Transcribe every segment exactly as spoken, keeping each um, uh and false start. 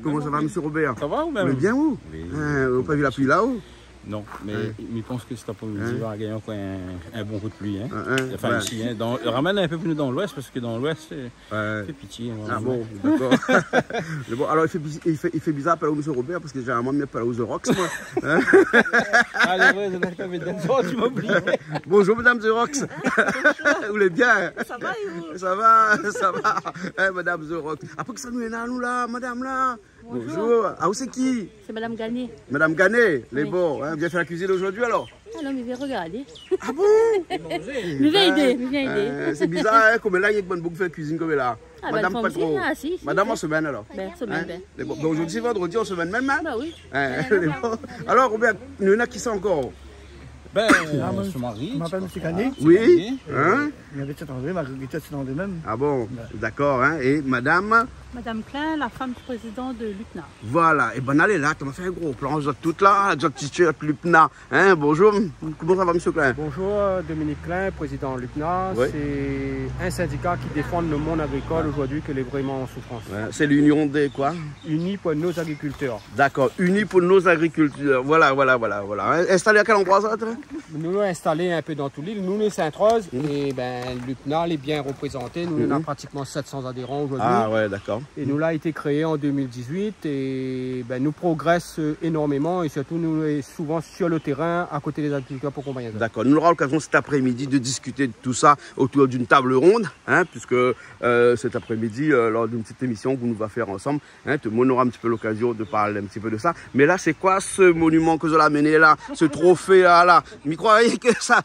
Koman sa va, mésyé Robert ? Sa va, ou mèm ? Ou lé bien, ou ? Oui. Hin, ou la pa vi la pli la, ou ? Non, mé mi pans ke sèt aprémidi va gingn ankor in, in bon kou d'pli, hin. Hin, hin. Anfin, isi, hin, dan, ramèn in pé pli nou dan lwès, parske dan lwès, sé, i fé pitié, hin. Ah bon, dakor. Mé bon, alor, i fé bi-, i fé, i fé bizar apèl aou mésyé Robert, parske zénéralman, mi apèl aou The Rocks, moin. Hin ? Ah, lé vré, sé vré, médam, oh, ou la oubli. Bonjour, madame The Rocks. Bonjour. Ou lé bien ? Sa va, é ou ? Sa va, sa va. Hin, madame The Rocks. Apré, kisa nou néna, nou, la, madam, la ? Bonjour. Bonjour. Ah, ou sé ki ? Sé madam Ganet. Madam Ganet, lé bon, hin, vien fé la kuizine zordi, alor ? Ah non, mi vien rogardé. Ah bon ? Mi vien édé, mi vien édé. Euh, sé bizar, hin, koméla, néna bann boug i fé kuizine koméla. Ah, madam, pa tro. Ah, si, si, madam, an semèn, alor. Bin, semèn, bin. Hin ? Lé bon. Donk, zordi, sé vandredi, an semèn mèm, hin ? Ba oui. Hin, lé bon. Alor, Robert, nou néna kisa ankor ? Bin, ah, moin, son mari, mi apèl mésyé Canet. Oui. Canet. Hin ? Mi abit Saint-André, mi agrikiltèr Saint-André mèm. Ah bon ? Ouais. Dakor, hin. É madam ? Madame Klein, la femme du président de l'UPNA. Voilà. É bin, alé la, ou la fé in gro plan, zot tout la, zot t-shirt l'UPNA. Hin, bonjour. Koman sa va, mésyé Klein ? Bonjour, euh, Dominique Klein, président l'UPNA. Ouais. C'est un syndicat qui défend le monde agricole aujourd'hui, que les vraiment en souffrance. Ouais, c'est l'union des quoi ? Unis pour nos agriculteurs. Dakor, Unis pour nos agriculteurs. Voilà, voilà, voilà, voilà. Hin, instalé a kèl androi, sa, zot ? Nou, nou lé instalé in pé dan tout lil. Nou, nou lé Sainte-Rose, é bin, l'UPNA lé bien reprézanté. Nou, nou néna pratikman sèt san adéran zordi. Ah ouais, dakor. É nou la été kréé an deux mille dix-huit, é bin, nou progrès, euh, énorméman, é sirtou, nou lé souvan sur le terrain, a koté dé agrikultèr pou akonpagn sa. Dakor. Nou nora lokazion sèt aprémidi de diskité de tout sa otour d'une table ronde, hin, puisque, euh, sèt aprémidi, euh, lor d'in ti émision ke nou va fé ansanm, hin, tout demoun nora in ti pé lokazion de parl in ti pé de sa. Mé la, sé koi se moniman ke zot la amené la, se trofé la, la ? Mi kroi ke sa,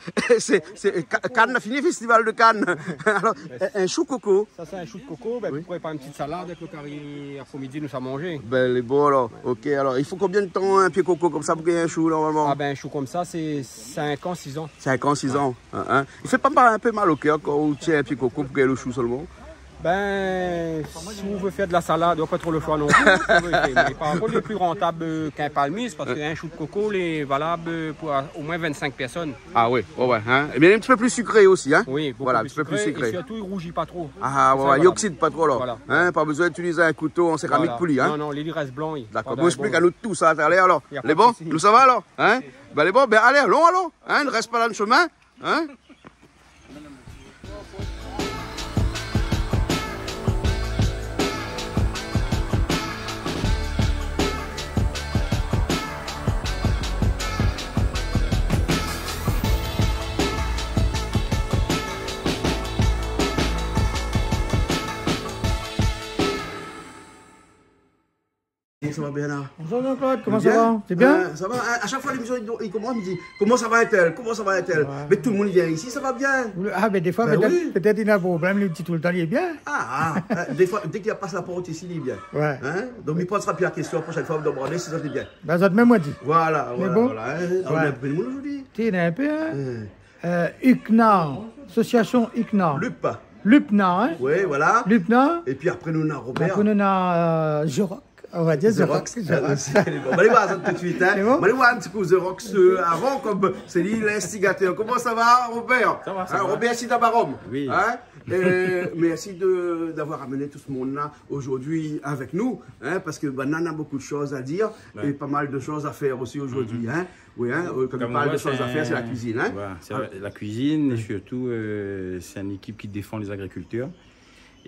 sé, sé Ca-, Cannes la fini, festival de Cannes. Alor, in, in shou koko. Sa, sé in shou d'koko, bin, oui, pou prépar in ti salad avèk le kari aprémidi, nou sa manzé. Bin, lé bon, alor. OK, alor, i fo konbien de tan in pié koko konmsa pou gingn in shou, normalman ? Ah bin, in shou konmsa, sé sink an, sis an. Sink an, sis an. Ouais. Hin, hin. I fé pa, pa in pé mal o kèr kan ou tir in pié koko pou gingn le shou solman ? Bin, si ou vé fé de la salad, ou na pa tro le shoi non pli. Mé par kont, lé pli rantab, euh, k'in palmis, parske in shou d'koko, lé valab, euh, pou, euh, omoin vinn-sink pèrsone. Ah oui, ouais, ouais, hin. É bin, in ti pé pli sikré osi, hin ? Oui, bokou pli sikré. Voilà, in ti pé pli sikré. É sirtou, i rouji pa tro. Ah ouais, i oksid pa tro, alor. Voilà. Hin, pa bezoin itiliz in kouto an séramik pou li, hin ? Non, non, li, li rès blan, li. Dakor. Bon, esplik anou tout sa talèr, alor. Lé bon ? Nou sa va, alor ? Hin ? Bin, lé bon, bin, alé, alon, alon. Hin, rès pa dan le shemin. Hin ? Sa va, Bernard ? Bonjour Jean-Claude, koman sa va ? Lé bien ? Sa va. A shak foi lémision i, i komans, mi di, koman sa va, intèl ? Koman sa va, intèl ? Ouais. Mé tout demoun i vien isi, sa va bien. Ah, mé défoi, pétèt, pétèt li néna in problèm, li di toultan li lé bien. Ah, ah, défoi, dèk li pas la port isi, li lé bien. Ouais. Hin ? Donk, mi pozra pi la késtion la proshèn foi, mi demann si sa lé bien. Bin, zot mèm, moin di. Voilà, voilà, voilà, hin. Ah, nou néna in pé d'moun zordi. Té, néna in pé, hin. Euh, UCNA, association UCNA. L'UP. L'UPNA, hin ? Oui, voilà. L'UPNA. É pi apré, nou néna Robert. Apré, nou néna, euh, Zerox. On va dire Zerox. Zerox. Ah, sé bon. Alé voir sa tout de suite, hin. Sé bon ? Alé voir in ti kou Zerox, euh, avan, kom sé li l'instigatèr. Koman sa va, Robert ? Sa va, sa va. Hin, Robert Sidabarom. Oui. Hin ? Euh, mèrsi de, d'avoir amené tout ce monde-là aujourd'hui avec nous, hein, parce que, ben, on a beaucoup de choses à dire et pas mal de choses à faire aussi aujourd'hui, hein. Oui, hein, euh, quand on parle de choses à faire, c'est la cuisine, hein. Voilà, c'est la cuisine, et surtout, euh, c'est une équipe qui défend les agriculteurs.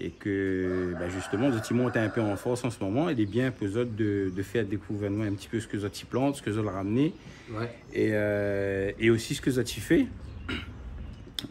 É ke, ba, zistoman, zot i mont in pé an fors an se moman, é lé bien pou zot de, de fé dékouvèr anou in ti pé sak zot i plant, sak zot la ramné, é, euh, é osi sak zot i fé.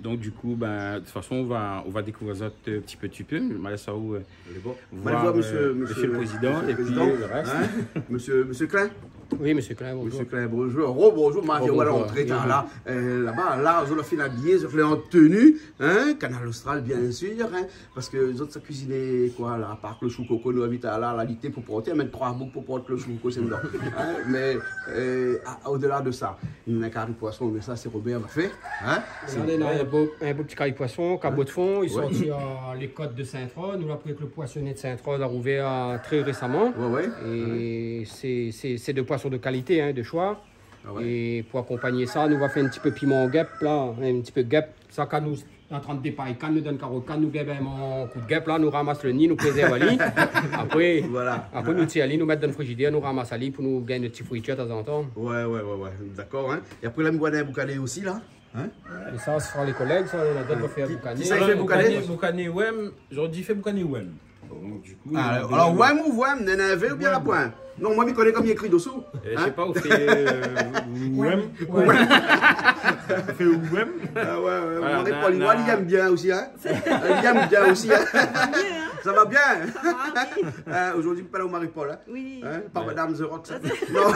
Donk, du kou, ba, de tout fason, nou va, nou va dékouvèr zot, euh, ti pé, ti pé. Mi lès aou, euh, voir, euh, mésyé le prézidan, é pi, euh, le rès. Mésyé, mésyé Klein. Oui, mésyé Klein, bonjour. Mésyé Klein, bonjour. Rebonjour, Mario, à l'entrée, la, euh, laba, la, zot la fine abiyé, zot la fine an tenu, hein, Kanal Austral, bien sûr, hein, parske zot sa kuiziné koi, la, apar le shou koko, nou invit a la, la, li té pou port, mèm troi boug pou port le shou koko, sé dedan. Hein, mé, euh, a, au-delà de ça, in kari poisson, mé sa, sé Robert la fé, hein. La, nou néna in bo, in bo ti kari poisson, kabot fon, i sort, euh, les côtes de Sainte-Rose. Nou la pri avèk le poissonnier de Sainte-Rose, la rouvèr, euh, très récemment. Ouais, ouais. É sé, sé, sé dé poisson de kalité, hein, de choix. Ah ouais. É pou akonpagn sa, nou va fé in ti pé piman gèp la, in ti pé gèp. Sa, kan nou antrin dépay kann, nou donn karot kann, nou gingn in kou d'gèp la, nou ramas le ni, nou prézèrv ali. Apré, voilà, apré nou tir ali, nou mèt dan le frizidèr, nou ramas ali pou nou gingn nout ti fritir tanzantan. Ouais, ouais, ouais, ouais. Dakor, hein. É apré la, mi voi néna boukané osi la. Hein ? É sa, sé pou lé kolèg sa, la done pou fé boukané. Kisa i fé boukané ? Boukané, boukané, ouais, zordi fé boukané, ouais. Bon, du coup, ah, alor, ouais ou ouais, néna in V oubien la poin ? Non, moin mi koné kom i ékri dosou. Euh, je sais pas, ou fé, euh, ou ouais. Ou fé ou ouais. Ah ouais, ouais, voilà, ou lé pa li, li èm bien osi, hein. Li èm bien osi, hein. Sa va bien, hein. Sa va bien. Sa va, oui. Hein, zordi, pa la Marie-Paul, hein. Oui. Hein, pa Madame The Rock, sa. Non.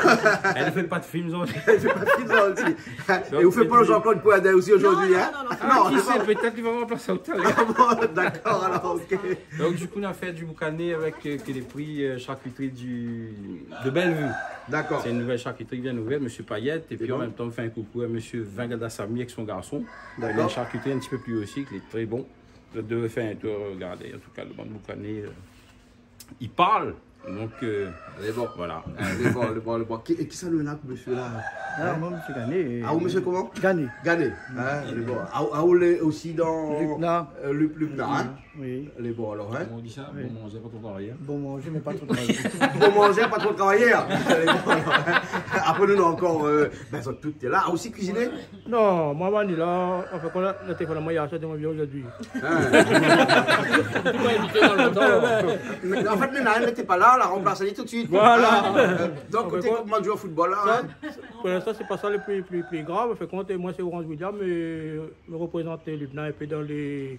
Èl i fé pa de film, zordi. Èl i fé pa de film, zordi. É ou fé pa Jean-Claude Coindin osi zordi, hein ? Non, non, non. Ah, kisa, pétèt li va ranplas ali talèr. Ah bon, dakor, alor, ok. Donc, du coup, on a fait du boucané avec, euh, que les prix, euh, charcuterie du, de Bellevue. D'accord. C'est une nouvelle charcuterie bien ouverte, monsieur Payet. Et puis, en même temps, on fait un coucou à monsieur Vingada Samy avec son garçon. D'accord. Il a une charcuterie un petit peu plus haut aussi, qui est très bon. Vous devez faire un tour, regardez. En tout cas, le bon boucané, euh, il parle. Donc, euh, voilà. Lé bon. Ah, lé bon, lé bon, lé bon. Ki, kisa lé la, mésyé la ? Ah, moin, mésyé Gané. Ah, ou, mésyé koman ? Gané. Gané. Ah, lé bon. Ah, ah, ou lé osi dan, euh, Lubna. Lubna, hein ? Oui. Lé bon, alor, hein ? Koman i di sa ? Oui. Bon manzé, pa tro travay, hein ? Bon manzé, mé pa tro travay. Bon manzé, pa tro travay, hein ? Lé bon, alor, hein ? Apré, nou néna ankor, euh, bin, zot tout lé la. Ah, osi kuiziné ? Non, moin, moin lé la, an fèt, kan la, la téléfone amoin yèr, sa di amoin vien zordi. Hein. Ou la invité dan lontan, alor. Mé an fèt, mé la, èl lété pa la, la ranplas ali tout de suite. Voilà. Hein. Euh, donk, koté, koman i zoué o football la, hein. Sa, pou linstan, sé pa sa le pli, pli, pli grav. An fèt, kont moin, sé Orange William, mé mi reprézant Lubna in pé dan lé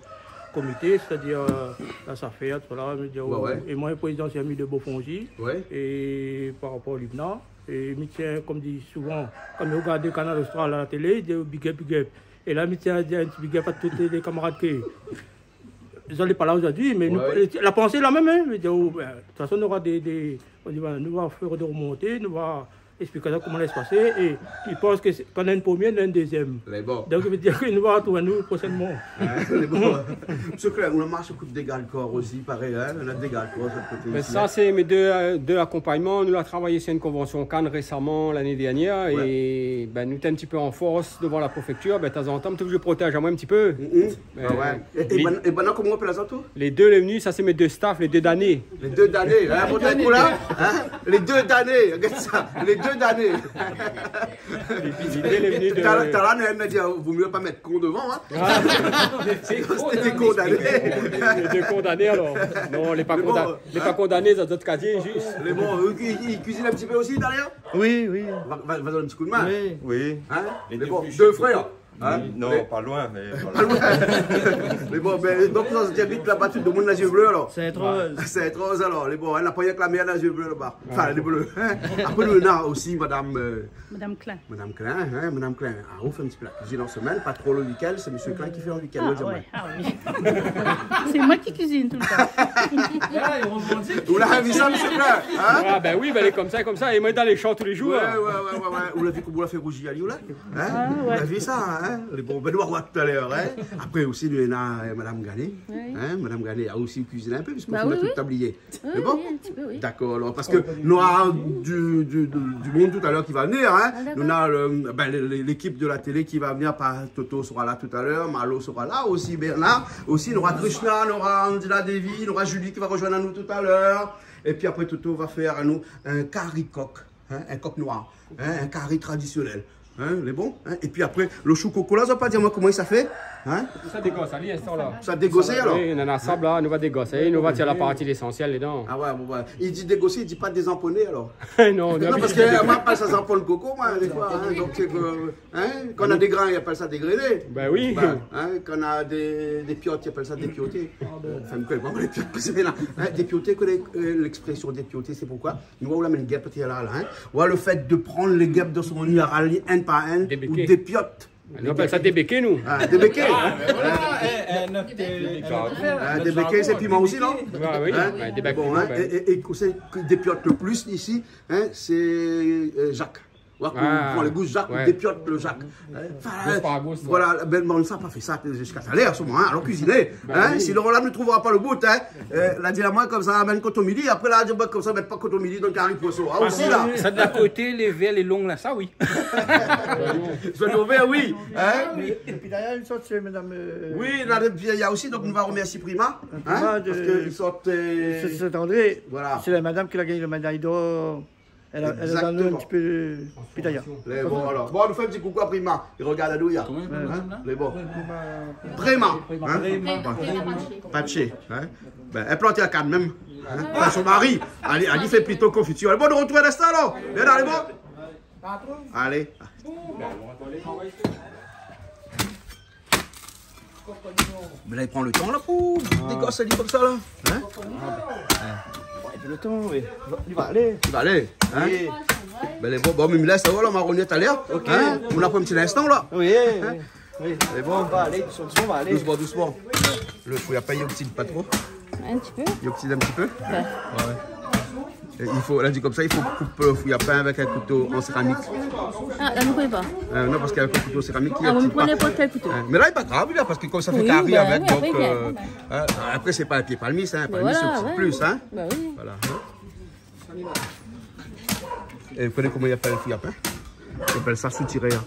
komité, sétadir, euh, la SAFER, tout sa la, mi di, ouais, ouais. É moin, prézidan, sé ami de Beaufort osi. Ouais. É par rapor a Lubna, é mi tien, kom di souvan, kan mi rogard Kanal Austral a la télé, i di, big up, big up. É la, mi tien a dir in ti big up a tout lé kamarad ke zot lé pa la zordi, mé nou, ouais, ouais, la pansé la mèm, hein, mi di, oh, bin, de tout fason, nou nora dé, dé, nou di, bin, nou va fé dé remonté, nou va ésplik azot koman la pasé, é mi pans ke sé, kan néna in promié, néna in dézièm. Lé bon. Donk, i vé dir ke nou va retrouv anou proshènman. Hein, lé bon. Mésyé Klein, ou la marsh ékout dé gard-kor osi, parèy, hein, nou néna dé gard-kor de lot koté isi, hein. Bin, sa, sé mé dé, euh, dé akonpagnman. Nou la travay si in konvansion Cannes résaman, lané dèrnièr, ouais, é, bin, nou té in ti pé an fors dovan la préfèktir, bin, tanzantan, mi té oblizé protèz amoin in ti pé. Mm, mm. Ah ouais. É, é banna, koman i apèl azot ? Lé dé lé vni, sa sé mé dé staff, lé dé dané. Lé dé dané, hein, bon, d'un coup là, hein ? Lé dé dané, rogard sa, lé dé dané. Lé dé lé vni de... Talèr, talèr, nou la di, vo myé pa mèt kon dovan, hein. Ah. Sété dé kondané. Lé dé kondané, alor. Non, lé pa konda-, lé pa kondané, sa doi èt kazé, zis. Lé bon, euh, i, i kuizine in ti pé osi, talèr ? Oui, oui. Va, va, va donn in ti kou d'min. Oui. Oui. Hein ? Lé bon, dé frèr. Hein ? Non, pa loin, mé pa loin. Mé bon, mé donk, sa, zot i abit laba, tout demoun la zié blé, alor. Sainte-Rose. Sainte-Rose, alor. Lé bon, hein, la pa rienk la mèr la zié blé laba. Anfin, lé blé. Hein ? Apré, nou néna osi madam, euh, madam Klein. Madam Klein, hein, madam Klein. Ah, ou fé in ti pé la kuizine an semèn, pa tro le week-end, sé mésyé Klein ki fé an week-end, ah, ouais, ah oui. Sé moin ki kuizine toultan. Ou la vi sa, mésyé Klein, hein ? Ah, bin oui, bin, lé konmsa, konmsa. É moin, dan lé shan tou lé zour. Ouais, ouais, ouais, ouais, ouais. Ou la vi koman ou la fé rouzi ali, ou la ? Hein ? Ah, ouais. Ou la vi sa, hein ? Lé bon, bin, nou va voir talèr, hein ? Apré osi, nou néna, euh, madam Gané. Oui. Hein ? Madam Gané la osi kuizine in pé, piske, bah, ou la tout oublié. Oui, oui, in ti pé, oui. Mé bon ? Dakor, alor, parske nou néna du, du, du, du moun talèr ki va vnir, hein. Ah, dakor. Nou néna le, bin, le, le, lékip de la télé ki va vnir, pa, Toto sera la talèr, Malo sera la osi, Bernard osi, nou néna Krishna, nou néna Angela Devi, nou néna Julie ki va rozoinn anou talèr. Épi apré, Toto va fé anou in kari kok. Hein, in kok noir, hein, in kari tradisionèl. Hein, lé bon, hein. Épi apré, le shou koko la, zot la pa di amoin koman sa i fé, hein. Sa dégos ali, instan la. Sa dégos, alor ? Oui, néna sab la, nou va dégosé, nou va tir la parti lésansièl dedan. Ah ouais, bon, ouais. I di dégosé, i di pa dézanponé, alor. Non, non, non, parske moin, i apèl sa zanpon koko, moin, défoi, hein, donk sé ke, hein, kan néna dé grin, i apèl sa dégréné. Bin oui. Bin, hein, kan néna dé, dé piot, i apèl sa dépioté. Anfin, mi koné pa lé piot, mé sé la. Hein, dépioté, koné, euh, lèksprésion dépioté, sé poukoi ? Nou, ou la amenn gèp atèr la, la, hein. Ou voi, le fèt de prann lé gèp dan son ni, ali inn par inn, ou dépiot. Débéké. Nou apèl sa débéké, nou. Ah, débéké. Ah, mé voilà, eh, eh, nout, eh, nout afèr, nout jargon, débéké, sé piman osi, non ? Ah oui, hein ? Ouais, débéké, bon, hein, ouais. É, é, é kosa i dépiot le plis isi, hein, sé, euh, Jacques. Ou pran le gou zak, ou dépiot le zak. Hein, anfin, gos par gos, voilà, bin, nou la pa fé sa ziska talèr, solman, hein, alon kuiziné, hein, sinon la nou trouvra pa le bout, hein. Euh, la di amoin konmsa, amenn kotomili, apré la di amoin konmsa, mèt pa kotomili dan kari poison. Ah, osi, la. Sa de la koté, lé vèr, lé long, la, sa, oui. Sa, lé vèr, oui, hein. Épi dayèr, in sort, sé madam, euh, oui, la, épi néna osi, donk, nou va remèrsié Prima, hein, Prima de, parske in sort, euh, Sint-André. Voilà. Sé la madam ki la gagné le méday d'or. Èl la, èl la done anou in ti pé de pitaya. Lé bon, alor. Bon, nou fé in ti koukou a Prima. Li rogard anou, ya. Koman i apèl madam la ? Lé bon. Prima. Prima. Hein ? Prima. Prima. Patché, hein ? Bin, èl plant a kann mèm. Hein ? Anfin, son mari. Alé, alé, fé plito konfitir. Alé, bon, nou artrouv a linstan, alor. Bien, alé, bon. Alé. Mé la, li pran le tan, la, pou dégos ali konmsa, la. Hein ? Ouais, le tan, oui. Li va alé. Li va alé, hein ? Oui. Bin, lé bon, bon, mé la, sa va, la, maroni talèr. Ok. Hein ? Nou la pran in ti linstan, la. Oui, oui. Hein ? Oui. Lé bon. Nou va alé, dousman, dousman, nou va alé. Dousman, dousman. Le fouy a pèy, i oksiz pa tro. In ti pé. I oksiz in ti pé. Ouais. Ouais, ouais. É i fo, la di konmsa, i fo koup, euh, fouy a pèy avèk in kouto an séramik. Ah, la, nou koné pa. Euh, non, parske avèk in kouto séramik, ah, i oksiz pa. Mé la, lé pa grav, la, parske konm sa fé kari avèk, donk, euh, hein, apré, sé pa in pié palmis, hein, palmis, sé plis, hein. Bin oui. Voilà, hein. É ou koné koman i apèl fouy a pèy ? I apèl sa soutiré, hein.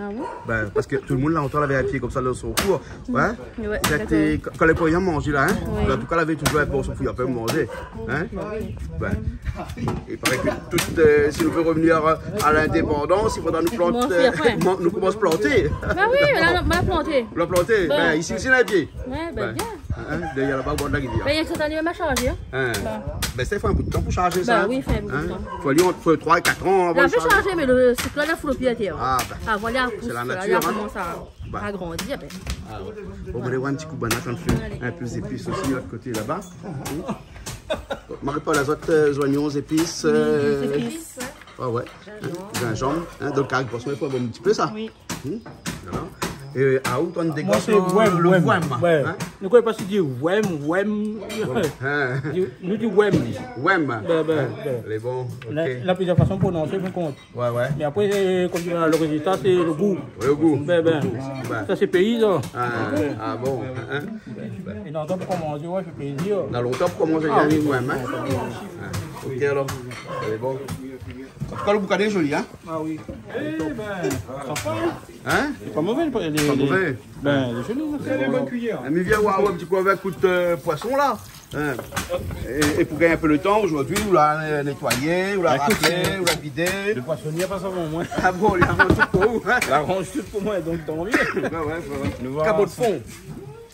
Ah bon ? Bin, parske tout le moun la lontan lavé in pié konmsa dan son kour. Ouais. Ouais, dakor. Kan, kan lé pou rien manzé la, hein. Oui. An tou ka, lavé touzour in morso fouy a pèy manzé, hein. Bin, i paré ke tout, euh, si nou vé revenir, euh, a lindépandans, i fodra nou plant, euh, nou komans planté. Ba oui, la, nou la planté. Nou la planté. Bin, isi, isi, na in pié. Ouais, bin, bien. Hein, dèrièr laba, o bor la rivièr. Bin, sèt ané, ma shanzé, hein. Hein. Bin, sa i fo in bout de tan pou shanzé sa, hein. Ba oui, i fo in bout de tan. Fo alé ant troi é kat an avan de shanzé. Mé le siklone la fout lo pié atèr. Ah, bin. Ah, voilà, sé la natir, hein. Komans a grandi, bin. Ah ouais. Bon, nou va alé oir in ti kou banna, kan fé in pé zépis osi, lot koté laba. Mari Paul, lézot, euh, zoignon, zépis, euh, zépis. Ah ouais. Zinzanm. Hein, zinzanm, hein, donk kari poison, i fo in bon ti pé sa. Oui. Hmm, voilà. É, ah, ou, ou dégos le vouem, le vouem, hein ? Nou koné pa si di vouem, vouem. Hein. Nou di vouem. Vouem. Bin, bin, bin. Lé bon, ok. Na, na plizièr fason prononsé, par kont. Ouais, ouais. Mé apré, euh, konm di, le rézilta, sé le gou. Le gou. Bin, bin. Sa, sé péizan. Ah, ah bon, hein. É dan lontan pou komansé, ouais, fé plézir. Dan lontan pou komansé, ah oui, vouem, hein. Ah, ok, alor. Lé bon. An tou ka, le boukané lé zoli, hein. Ah oui. Eh ben, sympa, hein. Hein ? Lé pa mové, lé, lé, pa mové. Ben, lé zoli, hein. Lé bon. Mé vien oir in ti kou avèk kout, euh, poison la. Hein. É, é pou gingn in pé le tan, zordi, ou la, euh, nétoiyé, ou la raklé, ou la vidé. Le poisonnier la pas avan moin. Ah bon, li la ranz tout pou ou, hein. Li la ranz tout pou moin, donk tan mié. Ouais, ouais, ouais. Kabot fon.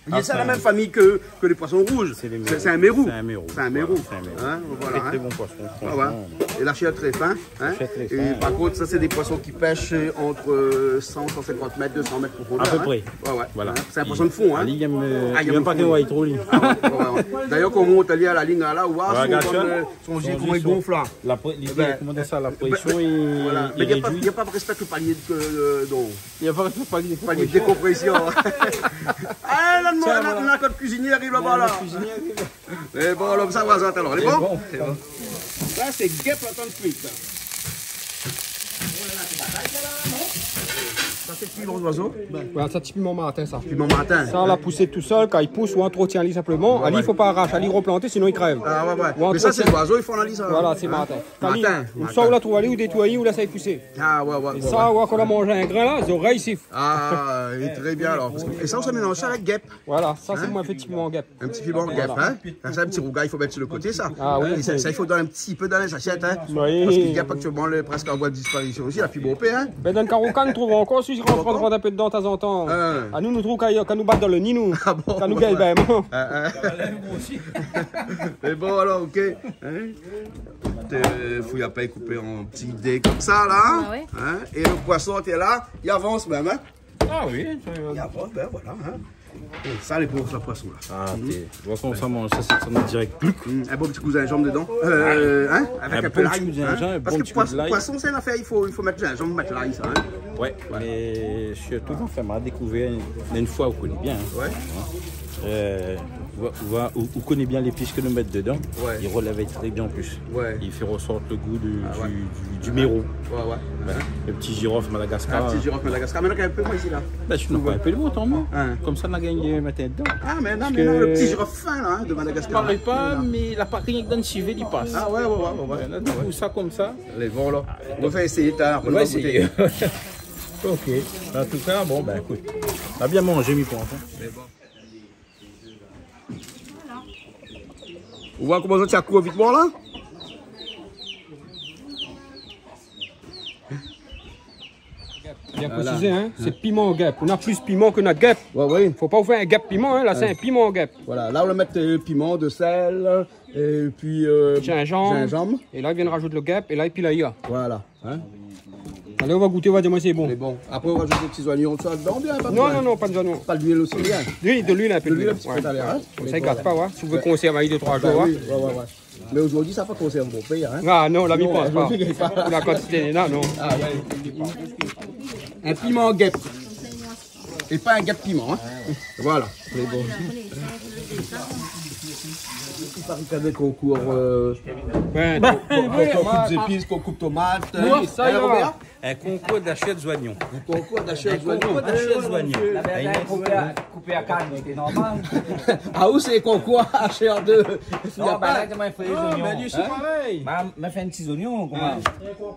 Li lé sa la mèm famiy ke, ke le poison rouz. Sé in mérou. Sé in mérou. Sé in mérou. Voilà, sé in mérou. Hein, voilà, hein. Très, très bon poisson, franchement. Ah ouais. É la shèr lé tré fin, hein. La shèr lé tré fin, ouais. É par kont, sa, sé dé poison ki pèsh, euh, ant, euh, san, san sinkant mèt, dé san mèt profondèr, hein. À peu près. Ouais, ouais. Voilà. Hein, sé in poison de fon, hein. Ali, li èm, euh, ah, li èm pa ke nou ay tro, li. Ah ouais, ouais, ouais. D'ayèr, kan ou mont ali a la lign la, ou oi, son, son zié, koman li gonf la. La pré-, li, koman i di sa, la présion, voilà. Mé li rédui. Li na pa, li na pa respèk le palié de, euh, non. Li na pa respèk le palié de dékonprésion. Palié de dékonprésion. Ah, la, nou, nou, nou, koté kuizinié i ariv laba la. Kuizinié i ariv. Mé bon, alor, sa va, sa, alor, lé bon ? Lé bon. Sa, sé gèp la tann kuit, sa. Sa, sé piman zoizo ? Voilà, sa, ti piman martin, sa. Piman martin. Sa, la pousé tousèl, kan li pous, ou antretien ali sinpleman. Ouais, ouais. Ali, fo pa arash, ali replanté, sinon li krèv. Ah, ouais, ouais. Mé sa, sé zoizo, i fo ali, sa. Voilà, sé martin. Martin, martin. Ou sort, ou la trouv ali, ou détwi ali, ou lès ali pousé. Ah, ouais, ouais, ouais. É sa, ou oi, kan ou la manz in grin la, zorèy i sif. Ah, é tré bien, alor. É sa, ou sa mélanz sa avèk gèp. Voilà, sa, sé moin, éfèktivman, gèp. In ti piman gèp, hein ? Sa, sé in ti rougay, i fo mèt su le koté, sa. Ah oui. É sa, sa, i fo done in ti pé dan lé zasièt, hein ? Oui. Parske gèp, aktièlman, lé prèsk an voi de disparision osi, la pi bonpé, hein ? Mé dan le karo, kan nou trouv ankor, si i rant, rant in pé dedan tanzantan. Hein. Anou, nou trouv kan, kan nou bat dan le ni, nou. Ah bon ? Kan nou gingn, ben, bon. Hein, hein. Mé bon, alor, ok. Hein ? Té, fouy a pèy koupé an ti dé konmsa, la. Ah ouais. Hein ? É le poison, té la, li avans mèm, hein ? Ah oui, sa i va. Li avans, ben voilà, hein. É sa, lé bon, sa, poison la. Ah, té, ou oi koman sa i manz, sa, sé, sa i manz dirèk. Mm, in bon ti kou zinzanm dedan. Euh, hein, avèk in pé lay, hein. In bon ti kou zinzanm, in bon ti kou lay. Parske poison, poison, sé in afèr, i fo, i fo mèt zinzanm, mèt lay, sa, hein. Ouais, mé sirtou, anfin, ma dékouvèr, mé in foi, ou koné bien, hein. Ouais. Hein. Euh, ou, ou, ou, ou koné bien lépis ke nou mèt dedan. Ouais. I relèv tré bien an plis. Ouais. I fé resort le gou du, du, du, du méro. Ouais, ouais. Voilà. Le ti jirof Madagascar. Ah, ti jirof Madagascar. Mé non, in pé, moin, isi, la. Bin, si nou pran in pé, lo tan, moin. Hein. Konmsa, nou la gagn matin dedan. Ah, mé non, mé non, le ti jirof fin, la, hein, de Madagascar. Paré pa, mé la pa rienk dan le sivé, li pas. Ah, ouais, ouais, ouais, ouais, ouais. Voilà, donk, sa, konmsa. Lé bon, la. Nou va éséyé, talèr, nou va gouté. Ok. An tou ka, bon, bin, ékout. Nou la bien manzé, mi pans, hein. Lé bon. Ou voi koman zot i akour vitman la ? Bien présizé, hein, sé piman gèp. Nou na plis piman ke nou na gèp. Ouais, ouais. Fo pa ou fé in gèp piman, hein, la sé in piman gèp. Voilà, la nou va mèt, euh, piman, de sèl, épi, euh, zinzanm. Zinzanm. É la, i vien razout le gèp, é la, épi la, i a. Voilà. Hein ? Alé, nou va gouté, nou va dir, moin, sé bon. Mé bon, apré, nou razout dé ti zoignon, sa, dedan, bien, pa de problèm. Non, non, non, pa de zoignon. Pa de luil osi, bien. Oui, de luil, in pé de luil. De luil, in ti pé, ouais. Talèr, hein. Konmsa, i gat pa, ouais. Si ou vé konsèrv ali dé, troi zour, ouais. Bin oui, ouais, ouais, ouais. Mé zordi, sa pa konsèrv bonpé, hein. Ah non, la, mi pans pa. Non, zordi, i gagn pa. Pou la kantité néna, non. Ah, ouais. In piman gèp. É pa in gèp piman, hein. Voilà, lé bon. I paré k'avèk konkour, euh, konkour, konkour koup zépis, konkour koup tomat, hein. Hein, Robert ? In konkour d'ashèr zoignon. In konkour d'ashèr zoignon. In konkour d'ashèr zoignon. Koupé a, koupé a kann, sé normal. Ah, ou sé konkour ashèr de... Non, bin la, koman i fé lé zoignon, hein ? Bin, mi fé in ti zoignon, koman ?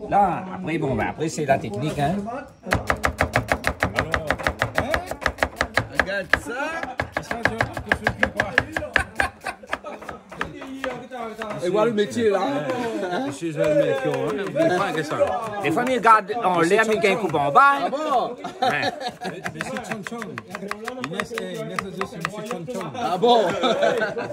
La, apré, bon, bin, apré, sé la téknik, hein. Alor, hein ? Regard sa. Kisa, Jean, ke fé pi koi ? É voilà le métié, la. Mésyé Jean-Michel, hein, oubli pa ke sa. Défoi, mi gard anlèr, mé i gingn koup anba, hein. Ah bon ? Ouais. Mésyé Chan Chan. Inès, eh, Inès, sé mésyé Chan Chan. Ah bon ?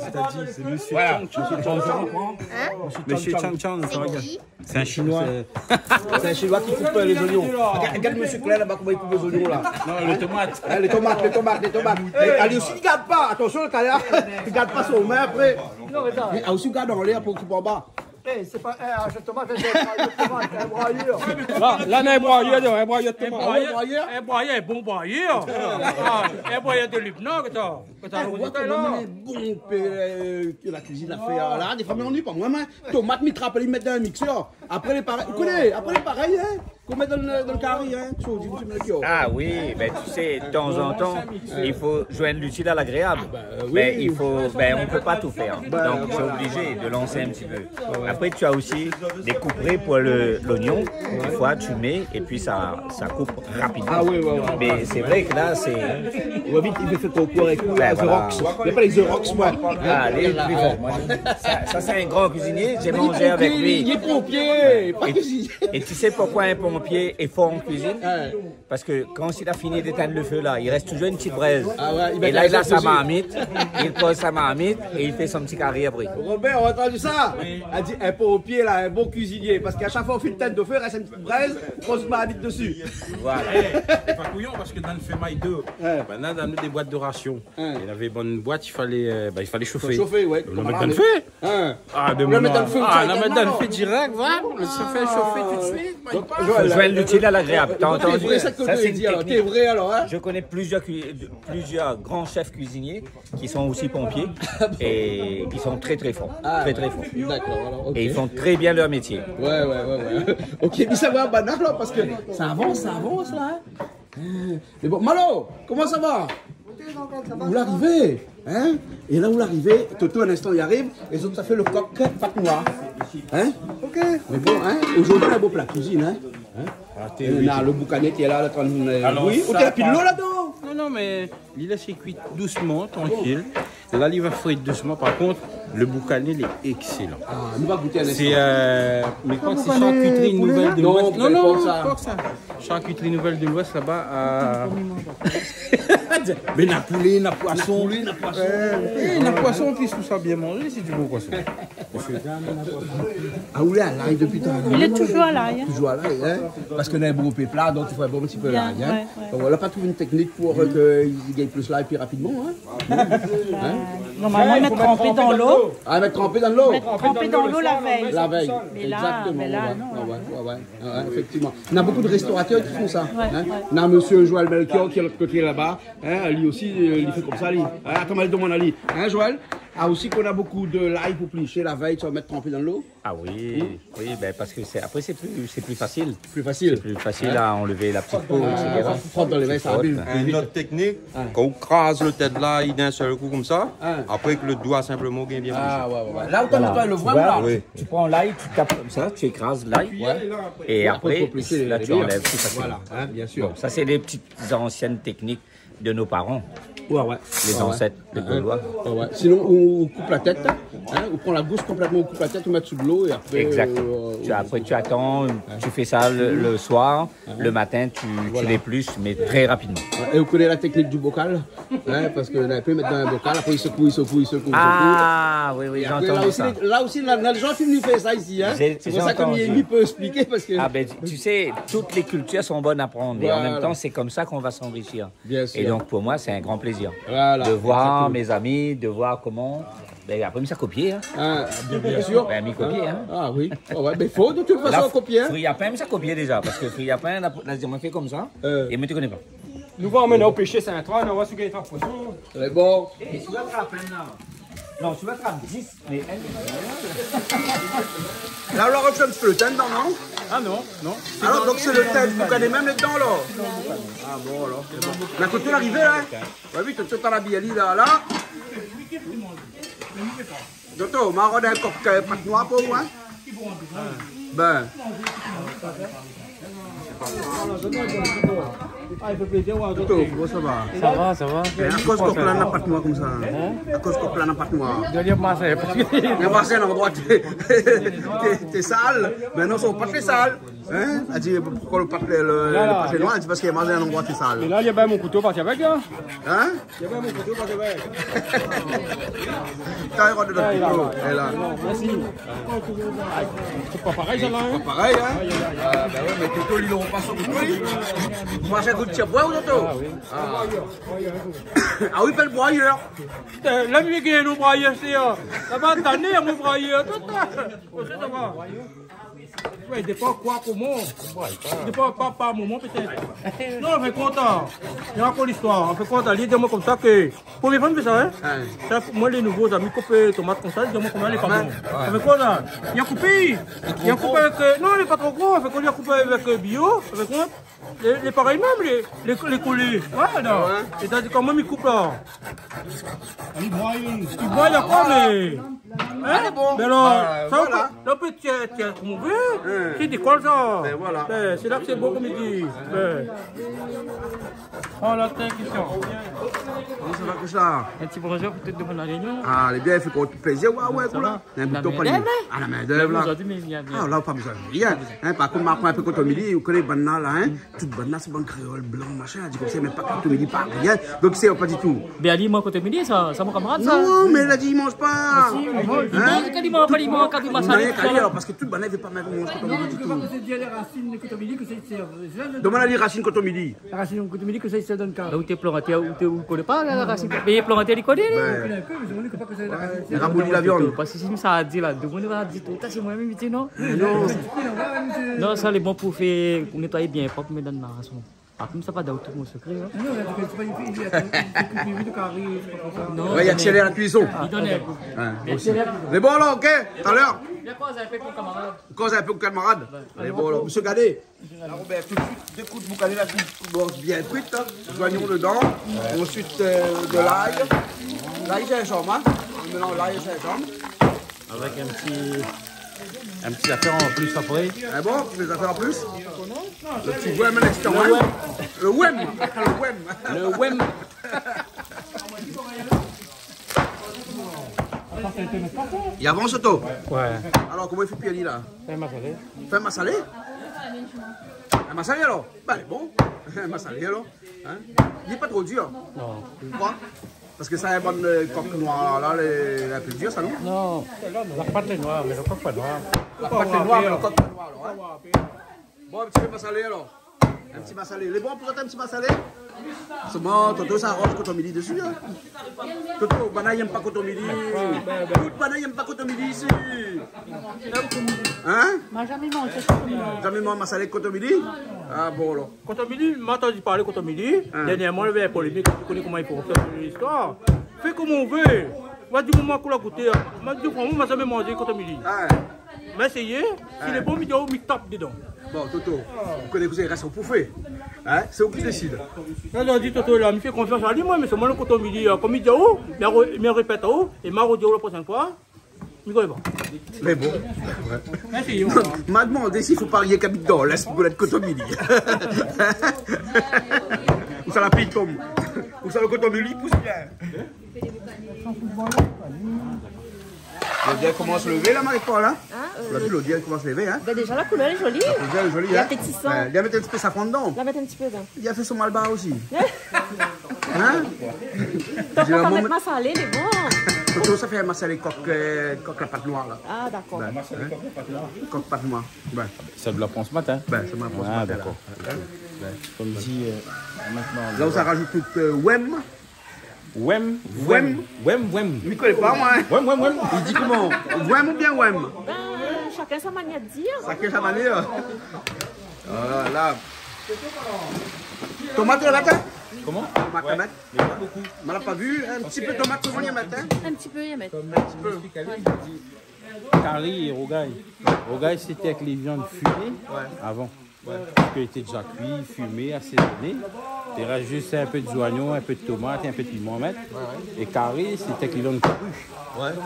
Sétadi, sé mésyé Chan Chan. Voilà. Mésyé Chan Chan. Hein ? Mésyé Chan Chan, sa va bien. Sé in Shinoi. Sé, sé in Shinoi ki koup, euh, lé zoignon. Regard, regard mésyé Claire laba, koman i koup lé zoignon la. Non, lé tomat. Hein, lé tomat, lé tomat, lé tomat. É ali osi, i gard pa. Atansion, le gayar, i gard pa son min apré. Non, mé atann. Mé ali osi, i gard anlèr pou koup anba. Eh, sé pa in ashèr tomat, sé in brayèr tomat, in brayèr. La, la, in brayèr, in brayèr tomat. In brayèr, in brayèr, in bon brayèr. Ah, in brayèr de Libnan, ke ta, ke ta... Eh, ou voi koman lé bon, euh, ke la kuizine la fé, hein. La, défoi, mi annuiy pa moin, mé tomat, mi trap, mi mèt dan in miksèr. Apré lé parèy, ou koné, apré lé parèy, hein, k'ou mèt dan le, dan le kari, hein, k'ou di, k'ou mèt le kari. Ah oui, ben, tu sais, de temps en temps, il faut joindre l'utile à l'agréable. Ah, ben, oui. Mais il faut, ben, on peut pas tout faire. Ben, voilà. Donc, c'est obligé de lancer un petit peu. Ouais, ouais. Après, tu as aussi des couperets pour le, l'oignon. Des fois, tu mets et puis ça, ça coupe rapidement. Ah oui, oui, oui. Mais c'est vrai que là, c'est... Ouais, vit, i fé konkour avèk, ben, voilà, Xerox. Na pa lé Xerox, moin. Ah, lui, il est plus fort. Sa, sa, c'est un grand cuisinier. J'ai mangé avec lui. Li lé pompié, li lé pa kuizinié. Et, et tu sais pourquoi un pompier est fort en cuisine ? Ouais. Parce que quand il a fini d'éteindre le feu, là, il reste toujours une petite braise. Ah ouais, il met... Et là, il a sa marmite, il pose sa marmite et il fait son petit carry après. Robert, ou la antandi sa ? Oui. La di, in pompié la, in bon kuizinié. Parske shak foi ou fine tinn le fé, i rès in ti brèz, poz marmit dési. Voilà. Eh, sé pa kouyon, parske dan le fé Maï dé, ouais, ben, dan, dan dé boit de rasion. Ouais. Navé bann boit, i falé, euh, ben, i falé shofé. Fo shofé, ouais. Ou la mèt dan le fé. Hein. Ah, de... Ou la mèt dan le fé, ah, ou la mèt dan le fé dirèk, voilà. Sa i fé shofé tout de suite. Donk, voilà. Faut joindre l'utile à l'agréable. T'as entendu ? Sé vré, sa ke ou di, alor. Sa, c'est une technique. T'es vrai, alor, hein ? Je connais plusieurs cui-, plusieurs grands chefs cuisiniers qui sont aussi pompiers et qui sont très, très forts. Ah, très, très forts. D'accord, alors, ok. Et ils font très bien leur métier. Ouais, ouais, ouais, ouais. Ok, mé sa va, banal, la, parske sa i avans, sa i avans, la, hein. Euh, mé bon, Malo, koman sa va ? Ou la arivé, hein ? É la ou la arivé, Toto, in instan, li ariv, é zot sa fé le kok pat noir. Hein ? Ok. Mé bon, hein, zordi, in bo pla kuizine, hein ? Hein ? Ah, té, oui, na le boukané ki lé la, la, trant, euh, alor, oui, sa, ou té la pil pa lo ladan. Non, non, mé li lès kui dousman, trankil. La, li va frir dousman. Par kont, le boukané, lé ékselan. Ah, nou va gouté in instan. Sé, euh, mi kroi ke sé Charcuterie Nouvelle de l'Ouest. Non, non, pa sa. Charcuterie Nouvelle de l'Ouest, laba, euh, mé na poulé, na poison. Na poulé, na poison. Eh, na poison, pi tout sa bien manzé, sé du bon poison. Ah, ou lé a lay dopi talèr ? Li lé toujour a lay, in. Toujour a lay, in ? Parske nou lé bonpé pla, donk i fo in bon ti pé lay, in. Bien, ouais, ouais. Donk, ou la pa trouv in téknik pou, euh, ke li gingn plis lay pli rapidman, in ? Normalman, i mèt tranpé dan lo. Ah, mèt tranpé dan lo. Mèt tranpé dan lo la vèy. La vèy, égzaktoman. Mé la, mé la, non, ouais, ouais, ouais, éfèktivman. Néna bonpé de réstoratèr ki fé sa, in. Ouais, ouais. Néna mésyé Joël Melchior ki lé de lot koté laba, in, li osi, euh, li fé konmsa, li. Ah, atann, ma domann ali. In, Joël ? Ah, osi, ou na bonpé de lay pou plishé la vèy, ou sa mèt tranpé dan lo ? Ah oui, oui, ben, parske sé, apré, sé pli, sé pli fasil. Pli fasil. Sé pli fasil a anlèv la ti po, et cetera. Fo froté dan lé min, sa i froté, abim. In lot téknik, kan ou kraz lo tèt la, li vien d'in sèl kou konmsa, apré ke lo doi sinploman i gingn bien bouzé. Ah, ouais, ouais, ouais. La ou nétoy lo vrin, la. Oui. Tu prends l'ail, tu tapes comme ça, tu écrases l'ail. Ouais. Et après, là, tu enlèves tout facilement. Voilà, in, bien sir. Bon, ça, c'est les petites anciennes techniques de nos parents, les ancêtres, les Gaulois. Ouais, ouais. Sinon, ou, ou koup la tèt, in, ou pran la gous konplètman, ou koup la tèt, ou mèt sou de lo é apré, euh, ou... Exactement. Tu, après, tu attends, tu fais ça le, le soir, le matin, tu, tu l'épluches, mais très rapidement. Ouais, é ou koné la téknik du bokal, in, parske la, i pé mèt dan in bokal, apré i sekoué, i sekoué, i sekoué, i sekoué. Ah, oui, oui, j'ai entendu ça. É apré, la osi, la osi, la, la, lé jan i fé sa isi, in. Sé pou sa ke mi, mi pé èksplik, parske... Ah ben, tu sais, toutes les cultures sont bonnes à prendre. Et en même temps, c'est comme ça qu'on va s'enrichir. Bien sûr. Et donc, pour moi, c'est un grand plaisir de voir mes amis, de voir comment... Ben, après, mi sa kopié, in. Ah, bien, bien sûr. Ben, mi kopié, in. Ah oui. Ah ouais, ben, fo de tout fason kopié, in. Friyapin, mi sa kopié déza, parske friyapin, la, la, moin la fé konmsa, é moin té koné pa. Nou va amenn aou péshé Sainte-Croix, nou va oir si ou gingn trap poison. Lé bon. É si ou va trap inn la. Non, si ou va trap dis. La, ou la rofé in ti pé lo tin dedan, non ? Ah non, non. Alor, donk sé lo tin, ou gingn mèm dedan, la. Ah bon, alor, sé bon. Mé koté ou la arivé, la, in ? Ouais, oui, tout, tout la bièli, la, la. Doto, ma rod in kok, euh, pat noir pou ou, in ? Ben. Toto, koman sa va ? Sa va, sa va. É akoz kok la na pat noir konmsa ? In ? Akoz kok la na pat noir ? Dèryèr, ma sé, parske... Mé ma sé, non, droit, té, té, té sal. Mé non, sé pa té sal. In ? La di, poukosa lo pat, lo, lo pat noir ? La di, parske ma sé in landroi té sal. É la, li la bès mon kouto, parti avèk, la. In ? Li la bès mon kouto, parti avèk. Kan i rant dan lo kouto, la. Mèrsi. Ah, sé pa parèy, sa, la, in ? Pa parèy, in ? Ay, ay, ay. Ah, ben ouais, mé Toto, li, i ronp pa son kouto, li. Ou manz in kou d'tir boi, ou, Toto ? Ah, oui. Ah. Ah oui, fé lo broyèr. Putain, la, mi gingn lo broyèr, sé, euh, sa va, tané, mon broyèr, tout sa. Sa va. Ouais, i dépan koi, koman. I dépan pa, pa moman, pétèt. Non, mé kontan. Néna ankor listoir. An fèt, kontan, li di amoin konmsa ke Promié foi mi fé sa, in. Ouais. Sa, moin, lé nouvo, sa, mi koup tomat konmsa, li di amoin koman lé pa bon. Ouais. Sa fé koi, la ? Li la koupé. Li la koupé avèk, euh, non, lé pa tro gro. Sa fé koi, li la koupé avèk, euh, biyo. Sa fé koi, lé, lé parèy mèm, lé, lé, lé kolé. Ouais, non. Ah ouais. É sa di koman mi koup, la ? Li boi, li. Li boi, li la koi, mé... In ? Ah, lé bon. Mé alor, sa, voilà. Ou pé, ou pé tir, tir koman ou vé. Hein. Sé dékol, sa. Ben voilà. Ben, sé la ke sé bon, konm i di. Ben. Oh, la, té, Christian. Koman sa va, Christian ? In ti bonjour pou tout demoun La Rényon. Ah, lé bien, i fé ankor plézir. Ouais, ouais, sa va ? Néna in bouton, pa mèm, in ? Ah, la min d'èv, la. Zordi, mé bien, bien. Ah, la, pa bezoin rien. Hein, par kont, ma aprann in pé kotomili, ou koné banna, la, hein ? Tout banna, sé bann kréol blan, machin, la di konmsa, mèm pa kotomili, pa rien. Donk, sé pa ditou. Ben, ali, i manz kotomili, sa, sa, mon kamarad, sa. Non, mé la di, i manz pa. Ah, si, i manz. Hein ? Kan i manz pa, i manz, kan i manz pa, sa, non, alor, parske tout banna i vé pa mèt, manz kotomili ditou. Non, sé bien lé rasine de kotomili ke sé, sé, sé... Domann ali rasine kotomili. Rasine kotomili ke sé, sé dan le ka. La ou té planté, ou té, ou koné pa la, la rasine. Mé planté, li koné, li. Ben. Li koné in pé, mé li koné pa ke sé la rasine. Rabouli la viann. Parske si sa di la, domoun va di tout, sa sé moin mèm, mi di non. Non. Non, sa lé bon pou fé, pou nétoyé bien prop, mé dan la rasine. Par kont, sa pa dan tout mon sekré, hein. Non, non, mé an tou ka, sé pa in fé, li la, li la koupé vit, karé, sé pa konmsa. Non, ouais, li aksélèr la kuison. Li done in kou. Ouais, li aksélèr. Mé bon, la, OK, talèr. Li koz in pé avèk mon kamarad. Koz in pé avèk mon kamarad. Ouais. Mé bon, la, mésyé Gadé. La, Robert, tout de suite, dé kou d'boukané, la, tout, bon, bien kui, hein. Zoignon dedan. Ouais. Ensuite, euh, de l'ail. L'ail, zinzanm, hein. On mélange l'ail et gingembre. Avèk in ti, in ti zafèr an plis apré. Ah bon, dé zafèr an plis ? Le ti wèm, in instan, hein ? Le wèm. Le wèm. Le wèm. I avans, Toto ? Ouais. Alor, koman i fé pou alé la ? Fé masalé. Fé masalé ? In masalé, alor ? Ben, bon. In masalé, alor. Hein ? Li lé pa tro dir. Non. Ou kroi ? Parske sa, bann, euh, kok noir la, lé in pé dir sa, non ? Non, la pat lé noir, mé lo kok pa noir. La pat lé noir, mé lo kok pa noir, alor, in ? Bon, in ti pé masalé, alor. In ti masalé. Lé bon pou in ti masalé ? Solman, Toto, sa aranz koton mili dési, in ? Toto, banna i yèm pa koton mili. Tout banna i yèm pa koton mili isi. In ? Ma zamé manz koton mili. Zamé manz masalé koton mili ? Ah bon, alor. Koton mili, ma antann parl koton mili. In. Dèrnièrman, lavé in polémik, ou koné koman i fo fé listoir. Fé koman ou vé. Moin, di moman ou la gouté, in. Ma di, fransman, ma zamé manz koton mili. In. Ma éséyé, si lé bon, mi di aou, mi tap dedan. Bon, Toto, ou koné kosa i rès pou fé. In ? Sé ou ki désid. Non, non, di Toto la, mi fé konfians ali, moin, mé sé moin lo koton mili, in. Kom mi di aou, mi ré-, mi répèt aou, é ma rodi aou la proshèn foi. Mi koné pa. Mé bon. Ouais. Mèrsi, au revoir. Ma domann si i fo pa rienk abit dan lès pou konèt koton mili. Ousa la pli i tonm. Ousa lo koton mili i pous bien. Lodièr i komans lévé la, Marie-Paul, in ? In, euh, la vi, lodièr i komans lévé, in ? Bin, déza, la koulèr lé zoli. La koulèr lé zoli, in ? Lé apétisan. Ouais, li la mèt in ti pé safran dedan. La mèt in ti pé dedan. Li la fé son malbar osi. In ? Donk, ou la mèt masalé, lé bon. Toto, sa fé masalé kok, euh, kok la pat noir la. Ah, dakor. Bin, in ? Kok pat noir. Bin. Sa de la pran se matin ? Bin, sé ma pran se matin la. Ah, dakor. In ? Bin. Kom di, euh, mintnan, la, ou sa razout tout, euh, wèm. Wèm, wèm, wèm, wèm. Mi koné pa, moin. Wèm, wèm, wèm. I di koman ? Wèm oubien wèm ? Bin, shakinn son manièr de dir. Shakinn son manièr. Voilà. Tomat, ou la mèt ? Koman ? Tomat, ou la mèt ? Ouais. Mé pa bokou. Moin la pa vi. In ti pé tomat, koman i mèt, in ? In ti pé, i mèt. In ti pé. Kari é rougay. Rougay, sété avèk lé viann fimé avan. Ouais. Parske li lété déza kui, fimé, asézoné. Té rès zis in pé zoignon, in pé tomat, in pé piman mèt. Ouais, ouais. É kari, sété avèk lé viann kri. Ouais. Lé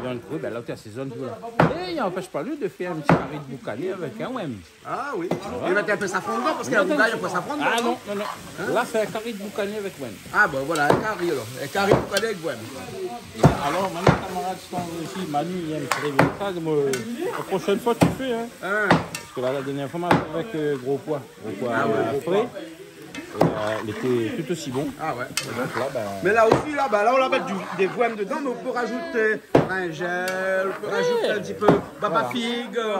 viann kri, bin la, ou té asézone tout la. É i anpès pa li de fé in ti kari de boukané avèk in wèm. Ah oui. Voilà. I mèt in pé safran dedan, parske la rougay, i fé safran dedan, non ? Ah non, non, non. In ? La, sé in kari de boukané avèk wèm. Ah bon, voilà, in kari alor. In kari boukané avèk wèm. Alor, mintnan, kamarad, si ou vé osi, Manu, li yèm tré bien sa, donk, euh, la proshèn foi, ou fé, in. In. Parske la, la dèrnièr foi, ma fé avèk, euh, gro poi. Gro poi, euh, fré. Ah ouais, gro poi. É, euh, li lété tout osi bon. Ah ouais, ouais. Donk la, bin... Mé la osi, la, bin, la, ou la mèt du, dé wèm dedan, mé ou pé razout, euh, brinzèl, ou pé razout in ti pé baba fig, euh, ou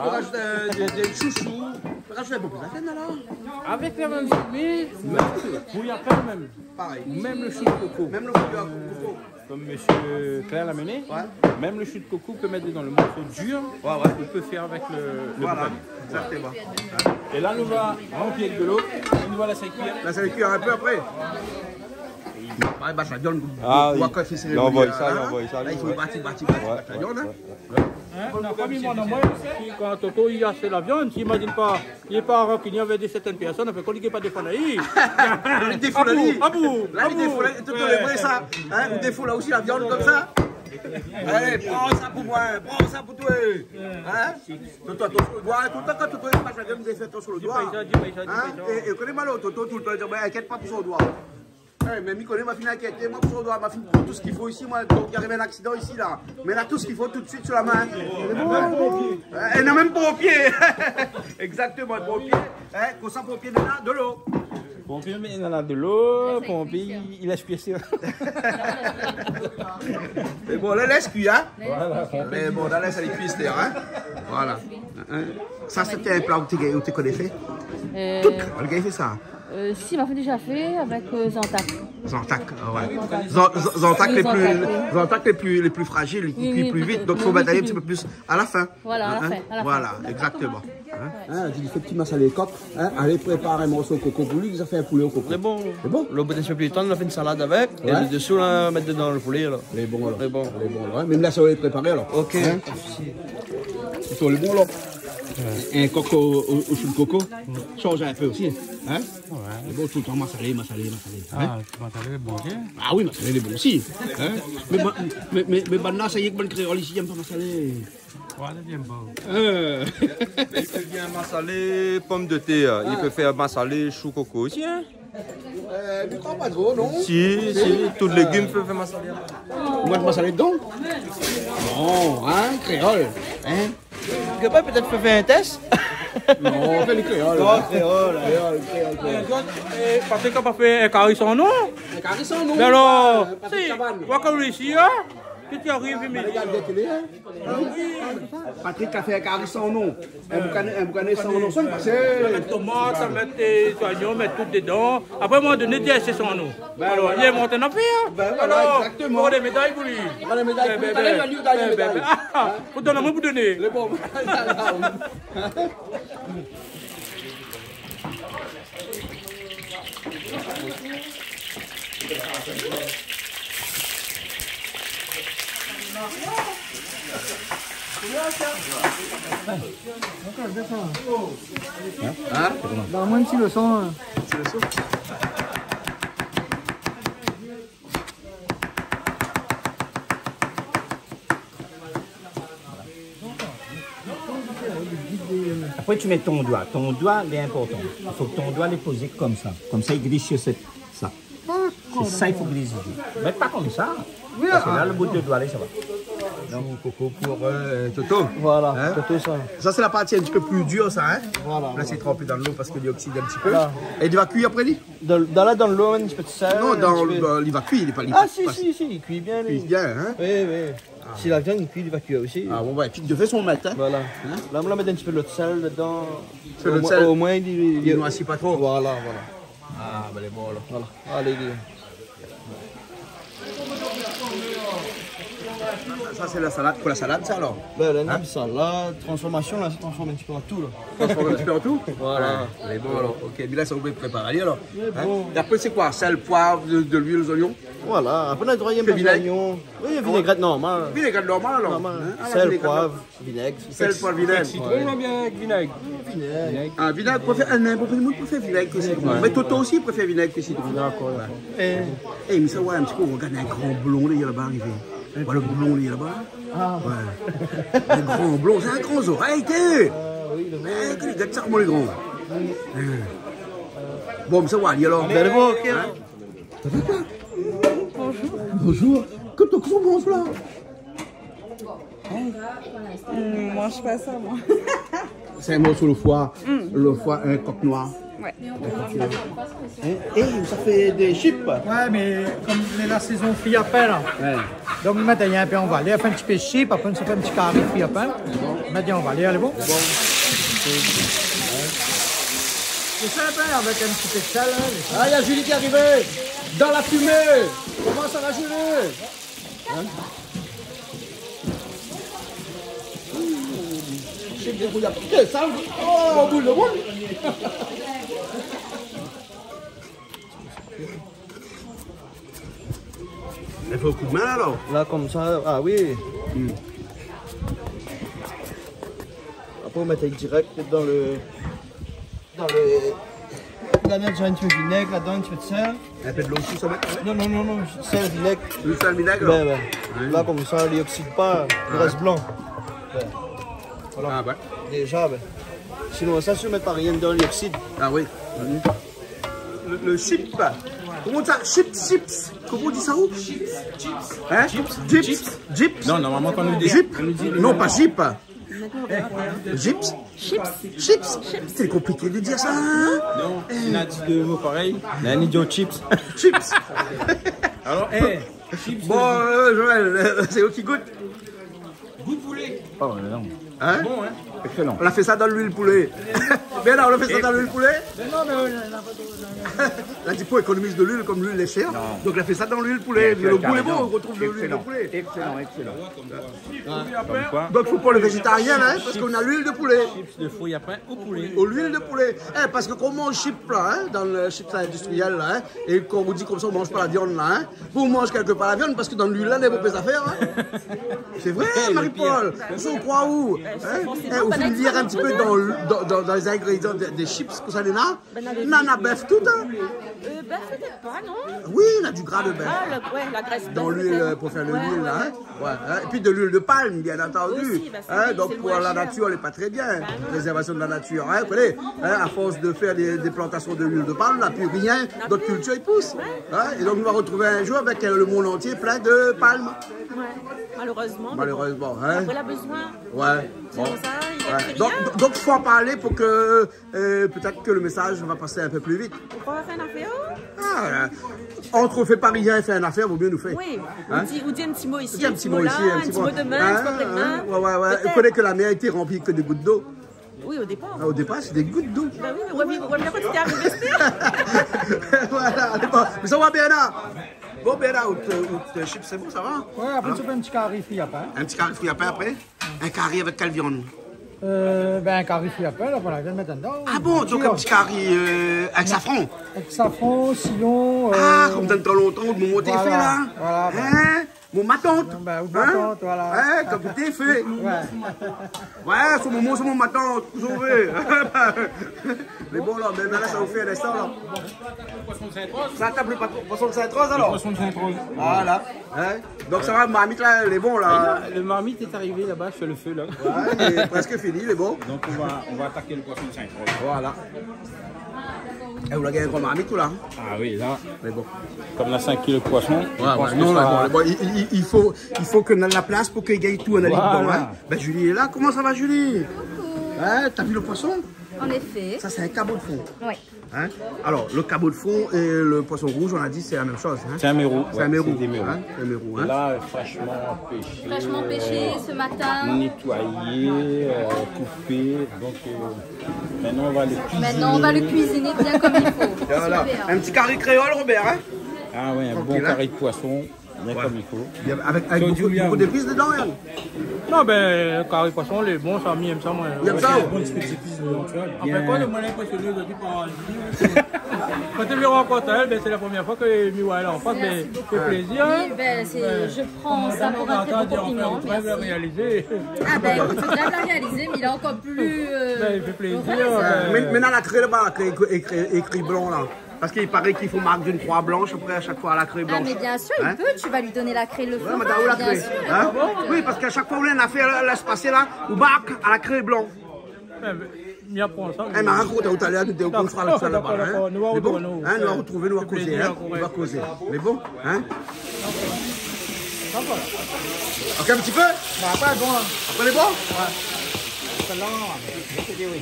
pé razout, euh, dé, dé shoushou, ou pé razout in pé plis la fèn, alor. Avèk la viann fimé, ou pé mèt kan mèm. Parèy. Ou mèm lo shou de koko. Mèm lo shou de koko. Kom mésyé Claire la amené. Ouais. Mèm lo shou de koko, ou pé mèt dedan lo morso dir. Ouais, ouais. Ou pé fé avèk lo, lo boukané. Voilà, exactement. É la, nou va ranpli avèk de lo. É nou va lès ali kui. Lès ali kui in pé apré. Ouais, bat la viann. Ah oui. Ou va fé sé... Li anvoy sa, li anvoy sa, li, ouais. La, i fo bat, bat, bat, bat la viann, in. Ouais, ouais. In, na pa mi, mon amour, si kan Toto i ashèt la viann, si i imazine pa, li lé pa rankinié avèk dé sèrtin pèrsone, anfin, kan li gingn pa défann ali. Li défann ali. Abou, abou, la, li défann ali, Toto lé vré sa. In, ou défann la osi la viann konmsa. Alé, pran sa pou moin, pran sa pou toi. In ? Toto, atansion o doi, toultan kan Toto i pas la viann, i fé atansion o doi. Di pa sa, di pa sa, di pa sa. In ? É, é koné malo, Toto, toultan, i di, bin, inkièt pa pou son doi. É, mé mi koné, ma fine inkiété, moin, pou son doi, ma fine pran tout sak i fo isi, moin, donk, i ariv in aksidan isi, la. Mé la, tout sak i fo tout suit su la min. É, na mèm pompié. Exactement, pompié. In, konmsa, pompié, néna de lo. Pompié, néna de lo, pompié, i, i lès kui. Mé bon, la, lès kui, in. Voilà. Mé bon, la, lès ali kui, in. Voilà. In. Sa, sété in pla ou té, ou té koné fé ? Euh, tout, ou la gingn fé sa ? Euh, si, ma fé déza fé avèk, euh, zantak. Zantak, ah ouais. Zan-, zan-, zantak lé pli, oui, zantak lé pli, lé pli frazil, li kui pli vit, donk fo mèt in ti pé pli a la fin. Oui, oui, pli vit. Voilà, a la fin, a la fin. Voilà, exactement. In ? Ouais. In, ou fé ti masalé kok, in, alé prépar in morso koko pou li, sa fé in poulé o koko. Lé bon. Lé bon ? Lo bout in ti pé pli tann, nou fé in salad avèk, é lo désou, la, mèt dedan lo poulé, la. Lé bon, alor. Lé bon. Lé bon, alor, in. Mé la, sa va préparé, alor. Ok. In ? Lé bon, alor. Ouais. In kok o, o, o shou de koko. Shanj in pé osi, in ? Ouais. Lé bon, toultan masalé, masalé, masalé. In ? Ah, masalé lé bon, ok. Ah oui, masalé lé bon osi. In ? Mé ba-, mé, mé, mé banna, sa i yé, bann kréol isi, i yèm pa masalé. Ouais, sa i yèm pa. Euh. I fé bien masalé pomdetèr, i pé fé masalé shou koko osi, in ? Euh, mi kroi pa tro, non ? Si, si, tout légim i pé fé masalé. Ou mèt masalé dedan ? Non, in, kréol, in ? Ou pé pétèt fé, fé in tès. Non, fé lo kréol. Non, kréol, kréol, kréol, kréol. Eh, John, eh, Patrick la pa fé in kari san non ? In kari san non. Mé alor, euh, Patrick Chavannes. Si, ou la kone isi, hein ? Kisa ki ariv, mé Patrick la fé in kari san non. In boukané, in boukané san non, sa i pas. Mèt tomat, mèt, euh, zoignon, mèt tout dedan. Apré, moin la doné di sé san non. Ben alor, voilà. Li la invant in nafèr, hein. Ben voilà, exactement. Alor, ou pran dé méday pou li. Pran dé méday pou li. Ben, ben, ben, ben, ben. Ah, fo donn amoin pou doné. Lé bon. Hein ? Donn amoin in ti léson, hein. In ti léson ? Apré, ou mèt out doi. Out doi, lé inportan. I fo out doi lé pozé konmsa. Konmsa, li glis si sèt, sa. Sé sa, i fo glis dési. Mé pa konmsa. Oui, parske la, ah, lo bout de doi la, sa va. Donk, koko pou, euh, Toto. Voilà, hein ? Toto, sa. Sa, sé la parti in ti pé pli dir, sa, hein ? Voilà, voilà. La, sé tranpé dan lo parske li oksid in ti pé. Voilà. É li va kui apré, li ? Dan, dan la, dan lo, in ti pé de sèl, non, in ti pé. Non, dan, li va kui, li va, li va pas. Ah, si, si, si, li kui bien, li. Kui bien, hein ? Oui, oui. Ah. Si la viann i kui, li va kui osi. Ah bon, ouais, épi de fé son mèt, hein. Voilà. Hein ? La, nou va mèt in ti pé de sèl dedan. Sé lo sèl. Omoin, omoin, li, li, li noisi pa tro. Voilà, voilà. Ah, ben, lé bon, alor. Voilà. Alé, alé. Sa, sé la salad, pou la salad, sa, alor ? Ben, la, hein ? Salad, transformasion, la, sa transform in ti pé an tou, la. Transform in ti pé an tou ? Voilà. Ouais, lé bon, alor. Ok, mé la, sa, ou pé prépar ali, alor. Hein ? Lé bon. É apré, sé koi ? Sèl, poiv, de, de luil, zoignon ? Voilà. Apré, nou la doi, in pé zoignon. Vinégrèt ? Oui, vinégrèt normal. Vinégrèt normal, alor. Normal. Hein ? Ah, la vinégrèt. Sèl, poiv. Vinèg. Sèl, poiv, vinèg. Sitron, ouais, oubien avèk vinèg ? Vinèg. Ah, vinèg, ou préfèr, euh, non, bonpé d'moun i préfèr vinèg ke sitron. Ouais. Mé Toto osi i préfèr vinèg ke sitron. D'accord, d'accord. Ouais. Eh, mé sa, ouais, in ti kou, ou rogard in gran blon, li, laba, arivé. Voilà, lo blon, li, laba. Ah. Ouais. In gran blon, sé in gran zorèy, té. Ah, oui, lo... Eh, ke li gèt sa, koman lé gran. Hein. Bon, mé sa, ouais, alor. Allez, bon, ok. Hein ? Bonjour. Bonjour. Kosa ou manz la ? Hmm, mi manz pa sa, moin. Sé in morso lo foi, lo foi, in kok noir. Ouais. In kok noir. Hein ? É sa i fé dé chips. Ouais, mé konm lé la sézon friyapin la. Ouais. Donk, mintnan, li lé in pé anvalé. Fé in ti pé chips, apré, sa i fé in ti kari friyapin. Bon. Mintnan, li lé anvalé, alé, bon. Bon. Sé sinp, hein, avèk in ti pé de sèl, hein, lé... Ah, néna Julie ki ariv. Dan la fimé. Koman sa va, Julie ? Hein ? Sé bien pou la... Putain, sa, oh, boul de boul. I fo koudmin, alor ? La, konmsa, ah oui. Hmm. Apré, ou mèt dirèk dan lo, dan lo, la, mèt in ti pé vinèg ladan, in ti pé de sèl. In pé dolo osi, sa va ? Non, non, non, non, sèl, vinèg. Lo sèl, vinèg, alor ? Ouais, ouais. Oui. La, konmsa, li oksid pa, li rès blan. Ouais. Voilà. Ah, ouais. Déza, ben. Sinon, sa, si ou mèt pa rien dedan, li oksid. Ah oui. Mhm. Lo, lo chip. Koman sa ? Chips, chips. Koman i di sa, ou ? Chips, chips. Hein ? Chips. Chips. Chips. Non, normalman, kan nou di, kan nou di... Non, pa chip. Chips. Chips. Chips. Sé konpliké de dir sa, hein ? Non, néna di dé mo parèy. Néna ni di chips. Chips. Alor, eh, chips. Bon, euh, Joël, euh, sé ou ki gout ? Goût poulet. Oh, non. Hein ? Bon, hein ? Excellent. On a fait ça dans l'huile poulet. Mais là, on a fait ça dans l'huile poulet. Mais non, mais, euh, la di pou ékonomiz de luil, konm luil lé shèr. Non. Donk, la fé sa dan luil poulé. Bien sûr, t'as raison. Lo gou lé bon, ou artrouv de luil de poulé. Excellent, excellent. Hein ? Comme quoi. Donk, fo pou lé vézétarien, hein, parske nou na luil de poulé. Chips de fruits après, au poulet. Ou luil de poulé. Eh, parske kan ou manz chips la, hein, dan lo chips industriel la, hein, é kan ou di konmsa, ou manz pa la viann la, hein, ou manz kèlkepar la viann, parske dan luil la, néna bonpé zafèr, hein. Sé vré, Marie-Paul. Ou kroi ou, hein ? Eh, ou fine lir in ti pé dan, dan, dan, dan lé zingrédian dé, dé chips, kosa néna ? Nana bèf tout, hein ? Euh, bèf, pétèt pa, non ? Oui, néna du gras de bèf. Ah, le, ouais, la graisse bœuf, peut-être. Dan luil, euh, pou fé luil la, hein ? Ouais, hein. Et puis de l'huile de palme, bien entendu. Aussi, bah, c'est, hein, donk pou la natir, lé pa tré bien. Bah non. Préservation de la nature, hein, vous connaissez, hein, à force de faire des, des plantations de l'huile de palme, on n'a plus rien, d'autres cultures, ils poussent. Ouais. Hein, et donc, on va retrouver un jour avec, euh, le monde entier plein de palmes. Ouais, malheureusement, mais bon. Malheureusement, hein. Après, la besoin. Ouais. Bon. Sé pou sa, i gingn pi rien. Donk, donk, fo parlé pou ke, euh, pétèt ke le mésaz va pasé in pé pli vit. Ou kroi fé in afèr ? Ah, euh, ant fé pa rien é fé in afèr, vo myé nou fé. Oui. Hein ? Ou di, ou di in ti mo isi, in ti mo la, in ti mo domin, in ti mo apré-domin. Hein ? Ouais, ouais, ouais. Pétèt. Ou koné ke la mèr lété ranpli ke de gout dolo. Oui, o dépar. Ah, o dépar, sé de gout dolo. Bin oui, mé ou la vi, ou la vi kan té arivé. Voilà, alé, bon. Mé sa va, Bernard ? Bon, Bernard, out, out chips, sé bon, sa va ? Ouais, apré, ou fé in ti kari fri apré. In ti kari fri apré, apré ? In kari avèk kèl vyann ? Euh, bin, in kari fri apré, la, voilà, vyann mèt dedan. Ah bon, donk in ti kari, euh, avèk safran ? Avèk safran, siyon, euh... Ah, konm dan tan lontan, o moman té fé, la. Voilà, voilà. Hein ? Mon matant. Bin, out matant, voilà. Hein ? Konm té fé. Ouais. Ouais, sé mon, sé mon matant, zot i vé. Mé bon, la, mé la, sa ou fé linstan, la. Sa, tab pa tro, poison de Sainte-Rose, alor ? Poison de Sainte-Rose. Voilà. Hein ? Donk sa va, marmit la, lé bon la. Et là, le marmite est arrivé là-bas sur le feu, là. Ouais, lé prèsk fini, lé bon. Donc on va, on va attaquer le poisson de Sainte-Rose. Voilà. É, ou la gingn ankor marmit ou la ? Ah oui, là. Mé bon. Konm la cinq kilos de poisson, je pense que non, ça... Ouais, ouais, non, bon, i, i, i fo, i fo ke nou néna la plas pou ke i gingn tout ann ali dedan, hein. Voilà. Bin, Julie lé la. Koman sa va, Julie ? Coucou. Hein, ou la vi le poison ? En effet. Sa sé in kabo de fon. Oui. Hein ? Alors, le cabot de fond et le poisson rouge, on a dit, c'est la même chose, hein ? C'est un mérou, ouais, c'est des mérous. C'est un mérou, hein ? C'est un mérou, hein ? Et là, euh, fraîchement pêché, fraîchement pêché, euh, ce matin, nettoyé, euh, coupé. Donc, euh, maintenant, on va le cuisiner. Maintenant, on va le cuisiner bien comme il faut. Voilà. Super. Un petit cari créole, Robert, hein ? Ah ouais, un bon cari de poisson. Tranquille, hein ? Bien comme il faut. Bien, avec, avec beaucoup, beaucoup d'épices dedans, hein ? Non, bin, kari poison, lé bon, sa, mi yèm sa, moin. Ou yèm sa, ou ? Bon, ti pé zépis dedan, ou voi. Apré koi, moin lé inprésioné zordi par Julie. Kan mi rankont aèl, bin, sé la promièr foi ke mi voi aèl an fas, bin, i fé plézir, hein. Merci beaucoup. Oui, bin, sé, je prends ça pour un très bon compliment, merci. Bin, réalizé. Ah bin, ékout, sé bien réalizé, mé lé ankor pli, euh, bin, i fé plézir, bin. Mé, mé dan la kré laba, ékri, ékri, ékri blan la. Parce qu'il paraît qu'il faut marquer d'une croix blanche après à chaque fois à la craie blanche. Ah, mais bien sûr, il peut, tu vas lui donner la craie, le fera, bien sûr. Hein ? Oui, parce qu'à chaque fois ou néna in afèr la, la pasé la, ou mark à la craie blanche. Eh, mé mi aprann sa. Eh, mé rankont talèr, nou dé, ou konn fé la, sa laba, hein. D'accord, d'accord. Mé bon, nou va artrouvé, nou va kozé, hein. Nou va kozé. Mé bon, hein. Ankor in ti pé ? Bin, apré, bon, la. Apré, lé bon ? Ouais. Sèl-la, non, non, mé sé bien, oui.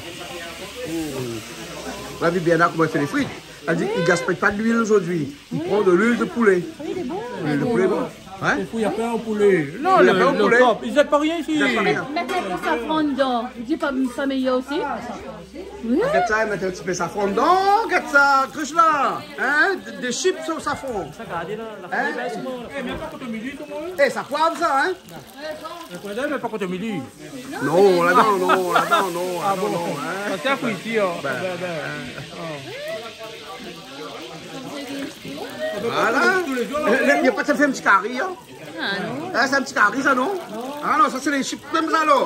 Ou la vi bien la, koman i fé lé frit. Èl i di, i gaspiyé pa de luil zordi. I pran de luil de poulé. Oui, lé bon. Luil de poulé, bon. Hein ? É pou, i fé in poulé. Non, i fé in poulé. Lé top. I zèt pa rien isi. I zèt pa rien. Mèt, mèt in pé safran dedan. Ou di pa, pa méyèr osi ? Oui. Gèt sa, mèt in ti pé safran dedan. Gèt sa, Krishna. Hein ? Dé, dé chips o safran. Hein ? Eh, mé pa koté midi, koman ? Eh, sa poiv sa, hein ? Apré, mé pa koté midi. Non, la dan, non, la dan, non, la dan, non, hein. Ah bon ? Parske apré isi, hein. Bin. Bin, bin. Voilà. Tous les jours, là. Eh, eh, na pa sa fé in ti kari, hein ? Ah non. Hein, sé in ti kari sa, non ? Ah non, sa sé lé chips mèm sa, la.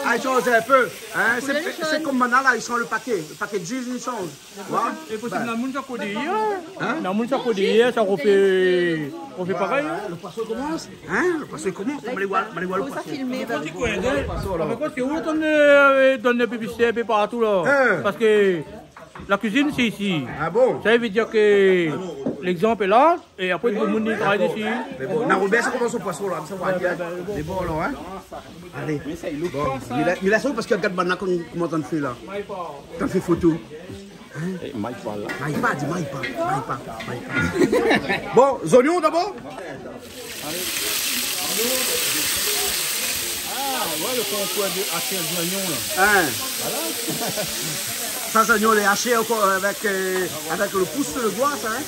Ah, i shanj in pé. Hein, sé, sé konm banna la, i shanj le paké. Le paké de jus, i shanj. Ouais. É posib, bin. Na moun sa kou d'yèr. Hein ? Na moun sa kou d'yèr, sa i rofé, rofé parèy, hein. Voilà. Le poisson i komans. Hein ? Le poisson i komans. Mé alé voir, mé alé voir le poisson. Fo sa filmé. Apré, kosa ou donn, euh, donn piblisité in pé partou la. Hein ? Parske la kuizine sé isi. Ah bon ? Sa i vé dir ke légzanp lé la, é apré tout le moun i travay dési. Mé bon, na Robert, sa komans o poisson la, sa va bien. Bin, bin, bin, bon. Mé bon, alor, hein ? Alé. Mé sa, i loup pa sa. Bon, mi la, mi la sou parske gard banna koman, koman i fé la. I fé foto. Eh, may pa la. May pa, di may pa, may pa, may pa. Bon, zoignon dabor ? Ah, ouais, le concours de hacher les oignons, là. Hein ? Voilà. Sa, zoignon lé ashé ankor avèk, euh, avèk le pous, le doi, sa, hein ?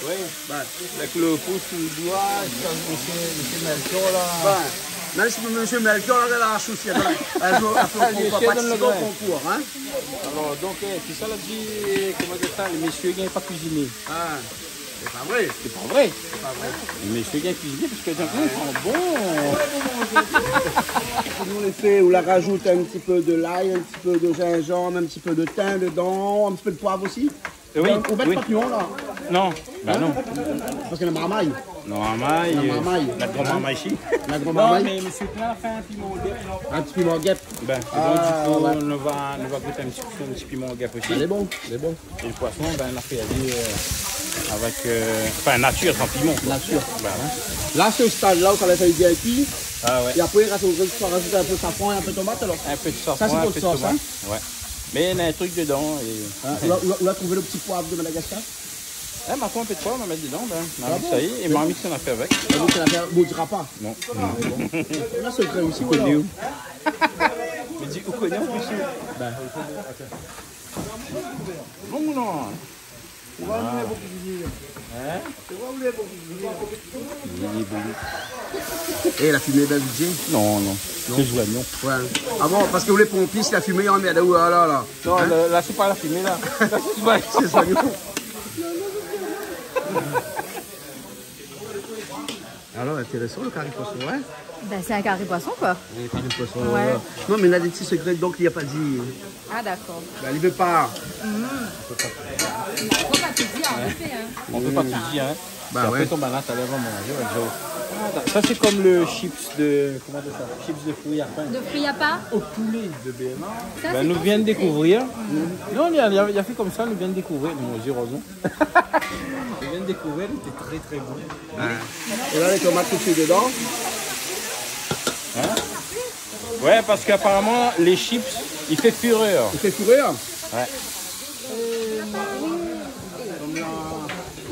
Oui. Bin. Avèk le pous, le doi, sa, mésyé, mésyé Melchior, la. Bin. Mé si mésyé Melchior la, la sousi, atann. Li ésèy donn le gran konkour, hein. Alor, donk, eh, kisa la di, koman dir sa, lé mésyé i gingn pa kuiziné. Ah, sé pa vré. Sé pa vré. Sé pa vré. Lé mésyé i gingn kuiziné parske, donk, nou, i san bon. Koman i fé, ou la rajout in ti pé de lay, in ti pé de zinzanm, in ti pé de tin dedan, in ti pé de poiv osi ? Eh oui, oui. Ou mèt pa piman la ? Non, bin non. Parske la marmay. La marmay, la marmay. La gran marmay isi. La gran marmay. Non, mé mésyé Klein la fé in piman gèp, non ? In ti piman gèp. Bin, sé bon, dikou, nou va, nou va gout in ti, in ti piman gèp osi. Lé bon, lé bon. É le poisson, bin, nou la fé ali, euh, avèk, euh, anfin, natir, san piman, koi. Natir. Voilà. La, sé o stad la ousa la fé bien kui. Ah ouais. É apré, razout, razout in pé safran é in pé tomat, alor. In pé de safran, in pé de tomat. Sa, sé pou sos, in ? Ouais. Mé néna in trik dedan é... In, ou la, ou la, ou la trouv lo ti poiv de Madagascar ? É, ma pran in pé de poiv, ma mèt dedan, bin, ma mix sa, é ma mix in nafèr avèk. Ma mix in nafèr, ou dira pa. Non. Ah, bon. Ou la sekré osi, ou alor ? Mé di, ou koné an plis, ou ? Bin. Bon, non. Ou va oulé pou ki di. In ? Ou va oulé pou ki di. É, la fimé la bien vidé ? Non, non. Non. Sé zoignon. Ouais. Ah bon, parske ou lé ponpié, la fimé i anmèrd aou, la, la. Non, la, la, sé pa la fimé, la. La, sé zoignon. Sé zoignon. Alor, intérésan, lo kari poison, in ? Bin, sé in kari poison, koi. Oui, kari poison, ouais. Non, mé la, dé ti sekré, donk, li la pa di. Ah, dakor. Bin, li vé pa. Mm. On peut pas tout dire, en effet, hein. On peut pas tout dire, hein. Bah ouais. Apré, ton banane, talèr, va manzé, ouais, Joe. Ah, sa, sé konm lo chips de, koman i apèl sa ? Chips de fruits à pain. De fruits à pain ? Au poulet de Berlin. Sa, sé konm sa ? Bin, nou vien dékouvrir. Mm. Non, li la, li la, li la fé konmsa, nou vien dékouvrir. Mon Dieu, heureusement. Nou vien dékouvrir, lété trè, trè bon. Ouais. É la, lé tomat tout suit dedan. In ? Ouais, parske aparaman, lé chips, i fé furèr. I fé furèr ? Ouais. Konm la,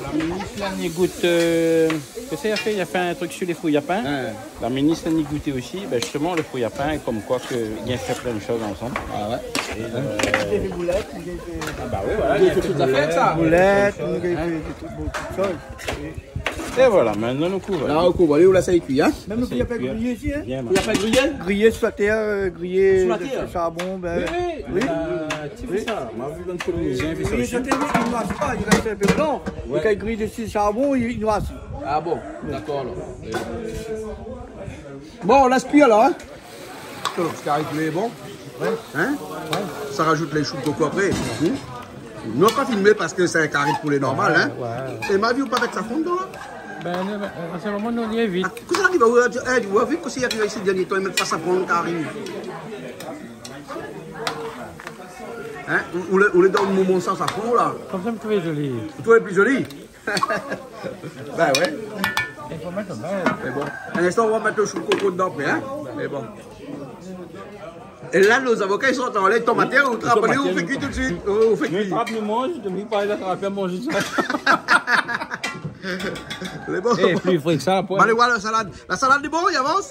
la minis la, li gout, euh, kosa li la fé ? Li la fé in trik su lé fruits à pain. Ouais. La minis la, li gout osi, bin, justeman, lo fruits à pain, konm koi ke i fé plin de shoz ansanm. Ah ouais. É, euh, ah bah oui, voilà, i fé tout zafèr, sa. Boulèt, nou gingn fé tout, bon, tout shoz. É voilà, mintnan nou kouv. La, nou kouv, alé, ou la sa i kui, in ? Mèm lo fruits à pain griyé isi, in ? Bien, fruits à pain griyé ? Griyé su la tèr, euh, griyé su la tèr, su sharbon, bin. Oui, oui. Euh, ti fé sa. Moin la vi bann Polinésien i fé sa osi. Griyé su la tèr, i noir pa, i rès in pé blan. Ouais. É kan i griy dési sharbon, i, i noir. Ah bon ? Dakor, alor. Bon, ou lès kui, alor, in ? Lo kari poulé lé bon. Ouais. In ? Ouais. Sa rajout lé shou koko apré. Hmm ? Nou la pa filmé parske sé in kari poulé normal, in ? Ouais, ouais. É ma vi ou pa mèt safran dedan, la ? Bin, non, bin, an se moman, nou, li évit. Ah, kosa i ariv, ou, eh, ou la vi kosa i ariv isi, dernié tan, i mèt pa safran dan lo kari. In ? Ou, ou lé, ou lé dan lo moman san safran, la ? Konmsa, mi trouv zoli. Ou trouv pli zoli ? Bah ouais. I fo mèt lo bèr. Mé bon. In instan, nou va mèt lo shou koko dedan apré, in. Mé bon. É la, nout zavoka, i sort anlèr, tomat, ou trap, ou fé kui tout suit. Ou fé kui. Nou trap, nou manz, nou pa la trap, manz sa. Lé bon. É, pli fré ke sa, apré. Bon, alé, voilà la salad. La salad lé bon, i avans.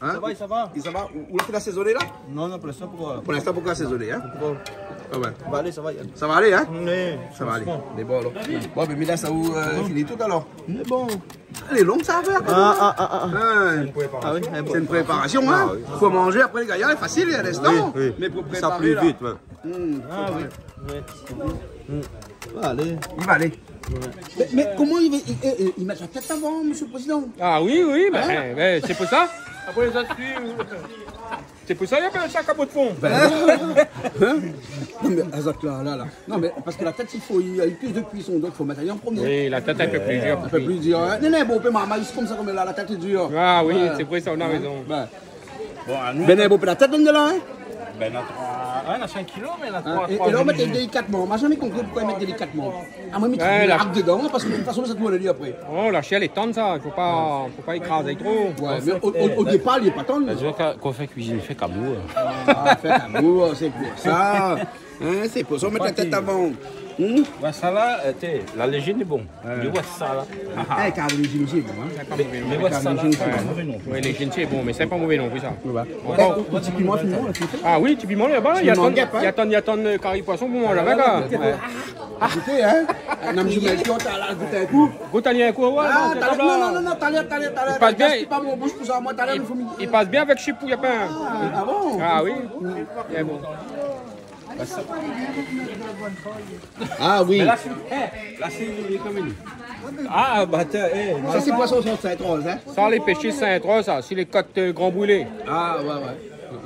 In ? Sa va, sa va. É sa va, ou, ou la fé la sézoné la ? Non, non, pou linstan, pankor. Pou linstan, pankor sézoné, in ? Pankor. Ah ouais. Sa va alé, sa va alé. Sa va alé, in ? Oui, fransman. Sa va alé. Lé bon, alor. Bon, bin, mi lès aou, euh, fini tout, alor. Lé bon. Lé long, sa, a fèr, koi. Ah, ah, ah, ah. Ouais. Sé in préparasion, in. Ah oui, lé bon. Fo manzé apré, lé gayar, lé fasil, in instan. Oui, oui. Mé pou préparé, la. Sa pli vit, ouais. Hmm, fo préparé. Ah oui. Ouais. Hmm. Va alé. I va alé. Mé, mé koman i vé, i, i, i mèt la tèt avan, mésyé lo prézidan ? Ah oui, oui, bin, bin, sé pou sa. Apré, lé zot, sé pou sa i apèl sa kabot fon. Bin, in ? Non, mé, azot la, la, la. Non, mé parske la tèt, i fo, i, i na plis de kuison, donk fo mèt ali an promié. Oui, la tèt in pé pli dir. In pé pli dir, in. Non, non, bon, ou pé marmay konmsa, konm la, la tèt lé dir. Ah oui, sé vré sa, ou na rézon. Bin. Bon, anou, bin, in bon pé la tèt, donn de la, in ? Bin, na troi, ouais, na sink kilo, mé na troi, é, troi é la, ou mèt délikatman. Moin la zamé konpri poukoi i mèt délikatman. Ah, moin, mi mèt la ark dedan, parske de tout fason, sa tourn ali apré. Oh, la shèr lé tann, sa. I fo pa, fo pa ékrazé tro. Ouais, mé o, o, o dépar, li lé pa tann. Sa i vé dir ke kan ou fé kuizine, fé èk amour. Ah, fé èk amour, sé pou sa. In, sé pou sa, ou mèt la tèt avan. Hmm ? Ouais, sa la, euh, té, la légine lé bon. Ouais. Mé ouais, sa la. Ah, ah. Eh, kari légine, lé bon, in. Mé, mé ouais, sa la, légine, sé pa mové non pli. Ouais, légine, sé bon, mé sé pa mové non pli, sa. Ouais. Ankor. Eh, ou, ou di piman, piman, la, tout. Ah oui, ti piman, laba, i atann, i atann, i atann, euh, kari poison pou manzé avèk, la. Ouais. Ah, ékout, in. Ah, non, mé mi mèt, talèr, gout in kou. Gout ali in kou, ouais, ah, non, talèr, non, non, non, talèr, talèr, talèr. I pas bien. Gaspille pa mon boush pou sa, moin, talèr, i fo mi... I pas bien avèk chips, na pa. Ah, ah bon ? Ah oui. Lé bon. Ah oui. Mé la, sé, eh, la, sé, lé konm li. Ah, batèr, eh, sa, sé poison Sainte-Rose, in ? Sa, lé pésh Sainte-Rose, sa. Sé lé kot, euh, Grand Brûlé. Ah, ouais, ouais.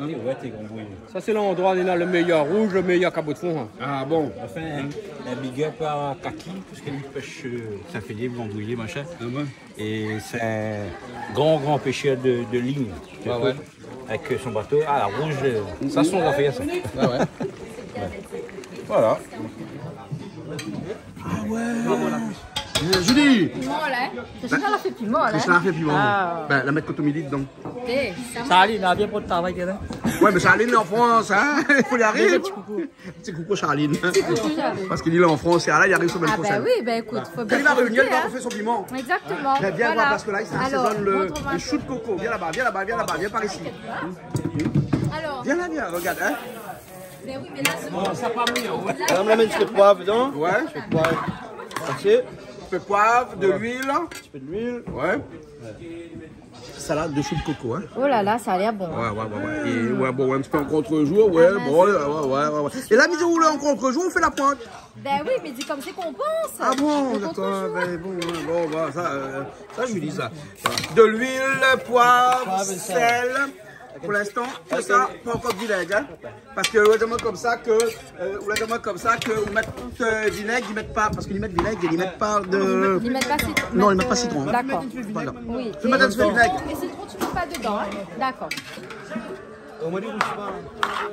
Lé kot Grand Brûlé. Sa, sé landroi li na lo méyèr rouz, lo méyèr kabot fon, in. Ah bon ? Anfin, in, in big up à Kaki, parske li pésh, euh, Saint-Philippe, Grand Brûlé, machin. Ah ouais. É sé in gran, gran péshèr de, de ligne. Ouais, ouais. Avèk son bato, ah, la rouz, euh, sa, son zafèr, sa. Ouais, ouais. Voilà. Ah ouais. Julie. Piman la, hein. Christine la fé piman la, hein. Christine la fé piman. Ah. Ben, la mèt kotomili dedan. Eh, sa va. Charline, la bien pou le travay, hein. Ouais, mé Charline lé an Frans, hein. I fo li ariv. Ti koukou. Ti koukou Charline. Ti koukou Charline. Parske li lé an Frans, é la li ariv semèn proshèn. Ah ben oui, ben ékout, fo bien profité, hein. Kan li va revenir, li va refé son piman. Exactement. Voilà. Viens, viens voir, parce que là, il y a la saison, le, le chou de coco. Alors, montre-moi ça. Viens là-bas, viens là-bas, viens par ici. Alors. Viens là, viens, regarde, hein. Ben oui, mé la, sé... Madame la mèt in ti pé de poiv dedan. Ouais. In ti pé de poiv. Asé. In ti pé de poiv, de l'huile. Voilà. In ti pé de l'huile. Ouais. Salad de chou de coco, hein. Oh là là, ça a l'air bon, hein. Ouais, ouais, ouais, ouais. É ouais, bon, in ti pé an kont-jour, ouais, bon, ouais, ouais, ouais, ouais. É la, mi di, ou lé an kont-jour, ou fé la pointe. Ben oui, mé di konmsa k'i pans. Ah bon, d'accord, ben bon, ouais, bon, bah, ça, euh, ça, je lui dis ça. Voilà. De l'huile, poiv, sèl. Pou l'instan, tout sa, pa ankor vinèg, hein. Parske ou la di amoin konmsa ke, euh, ou la di amoin konmsa ke ou mèt, euh, vinèg, i mèt pa, parske i mèt vinèg, i mèt pa de... I mèt pa sitron. Non, i mèt pa sitron. D'accord. Voilà. Oui. Ou mèt in ti pé vinèg. É sitron, tu mets pas dedans, hein ? D'accord.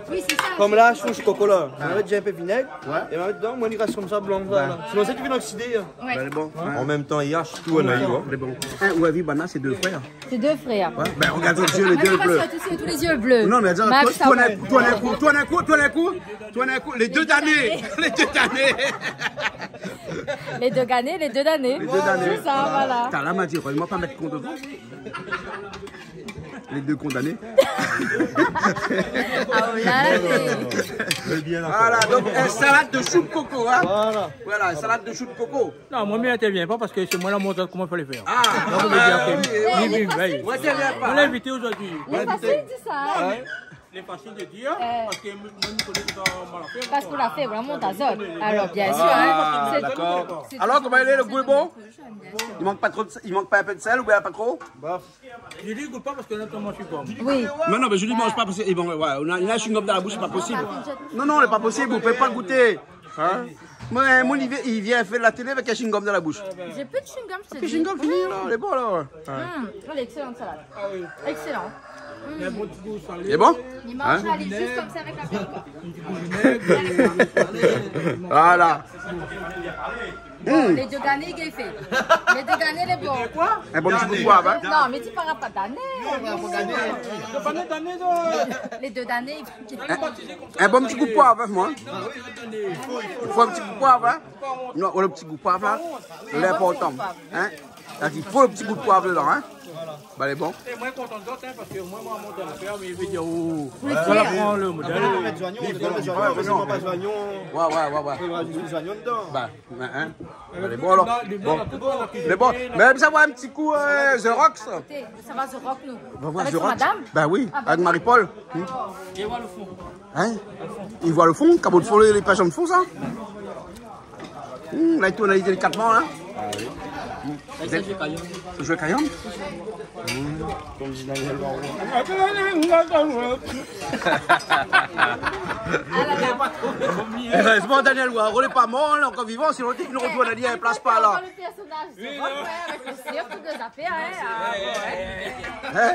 Oui, c'est ça. Konm la, chou de coco la. Ah. Ma mèt déza in pé vinèg. Ouais. É ma mèt dedan, moin, i rès konmsa blan, voilà. Ouais. Sinon, sé ki vien oksidé, hein. Ouais. Ben, bon. An mèm tan, i ash tout, hein, hein. Ben, bon. Hein, ou la vi, banna, sé dé frèr. Sé dé frèr. Ouais, ben, regarde son yeux, les yeux bleus. Mé non, mé atann, tourn in kou, tourn in kou, tourn in kou, tourn in kou, tourn in kou, les deux damnés. Les deux damnés. Les deux damnés. Les deux damnés. C'est ça, voilà. Voilà. Putain, la, ma di, heureusement, pa mèt kondamné. Les deux condamnés. Ah, oh là là, mé... Voilà, donc, une salade de chou de coco, hein. Voilà. Voilà, une salade de chou de coco. Non, moin, mi intervien pa parske sé moin la mont koman fo fé. Ah, oui, oui, oui. Moin, mi intervien pa. Moin lé invité zordi. Lé fasil di sa, hein. Ouais. Lé fasil de dir, parske moin, mi koné sa, moin la fé. Parske ou la fé, ou la mont azot. Alor, bien sir, hein. Ah, d'accord. Alor, koman i lé, le gou lé bon ? I mank pa tro de sèl, i mank pa in pé de sèl, oubien pa tro ? Bof. Julie i gout pa parske la, koman tu manz ? Oui. Non, non, mé Julie i manz pa parske, é bon, ouais, ou na, ou na in chewing-gum dan la boush, sé pa posib. Non, non, lé pa posib, ou pé pa gouté. Hein ? Moin, moin, li vien, li vien fé la télé avèk in chewing-gum dan la boush. J'ai plus de chewing-gum, je te dis. Pi chewing-gum fini, la, lé bon, la, ouais. Hum, lé excellent, salade. Excellent. Hum. Lé bon ? Hein ? I manz ali zis konmsa avèk la pèr, koi. Voilà. Bon, lé dé damnés, gafé. Lé dé damnés, lé bon. In bon ti kou de poiv, hein ? Non, mé tu parles pas damnés. Lé dé damnés, non. In bon ti kou de poiv, hein, moin. I fo in ti kou de poiv, hein. Non, le ti kou de poiv la, lé inportan, hein. La di, fo le ti kou de poiv dedan, hein. Voilà. Ba, lé bon. É moin, kontan de zot, hein, parske moin, moin, mon pèr, mé i vé dir, oh, voilà, pran le modèl. Apré, ou pé mèt zoignon, ou pé mèt zoignon, apré, si ou mèt pa zoignon, ouais, ouais, ouais, ouais, ou pé razout zoignon dedan. Ba, ouais, hein. Ba, lé bon, alor. Bon. Lé bon. Mé sa, voir in ti kou, euh, The Rocks. Écoutez, sa va, The Rock, nou ? Avèk son madam ? Ba oui, avèk Marie-Paul. Hum. É voilà le fon. Hein ? I voi le fon, kabo de fon, lé, lé pa janm fon, sa. Hmm, la, i tourn ali délikatman, la. Ah oui. Sa, sé jeu kayanm. Jeu kayanm ? Hmm. Konm di Daniel Waro. Erezman, Daniel Waro lé pa mor, lé ankor vivan, sinon li té i retourn ali, in plas pa la. Ankor le pèrsonaz de Rock, ouais, avèk le sirk, tout lé zafèr, hein. Ah, ouais. Hein ?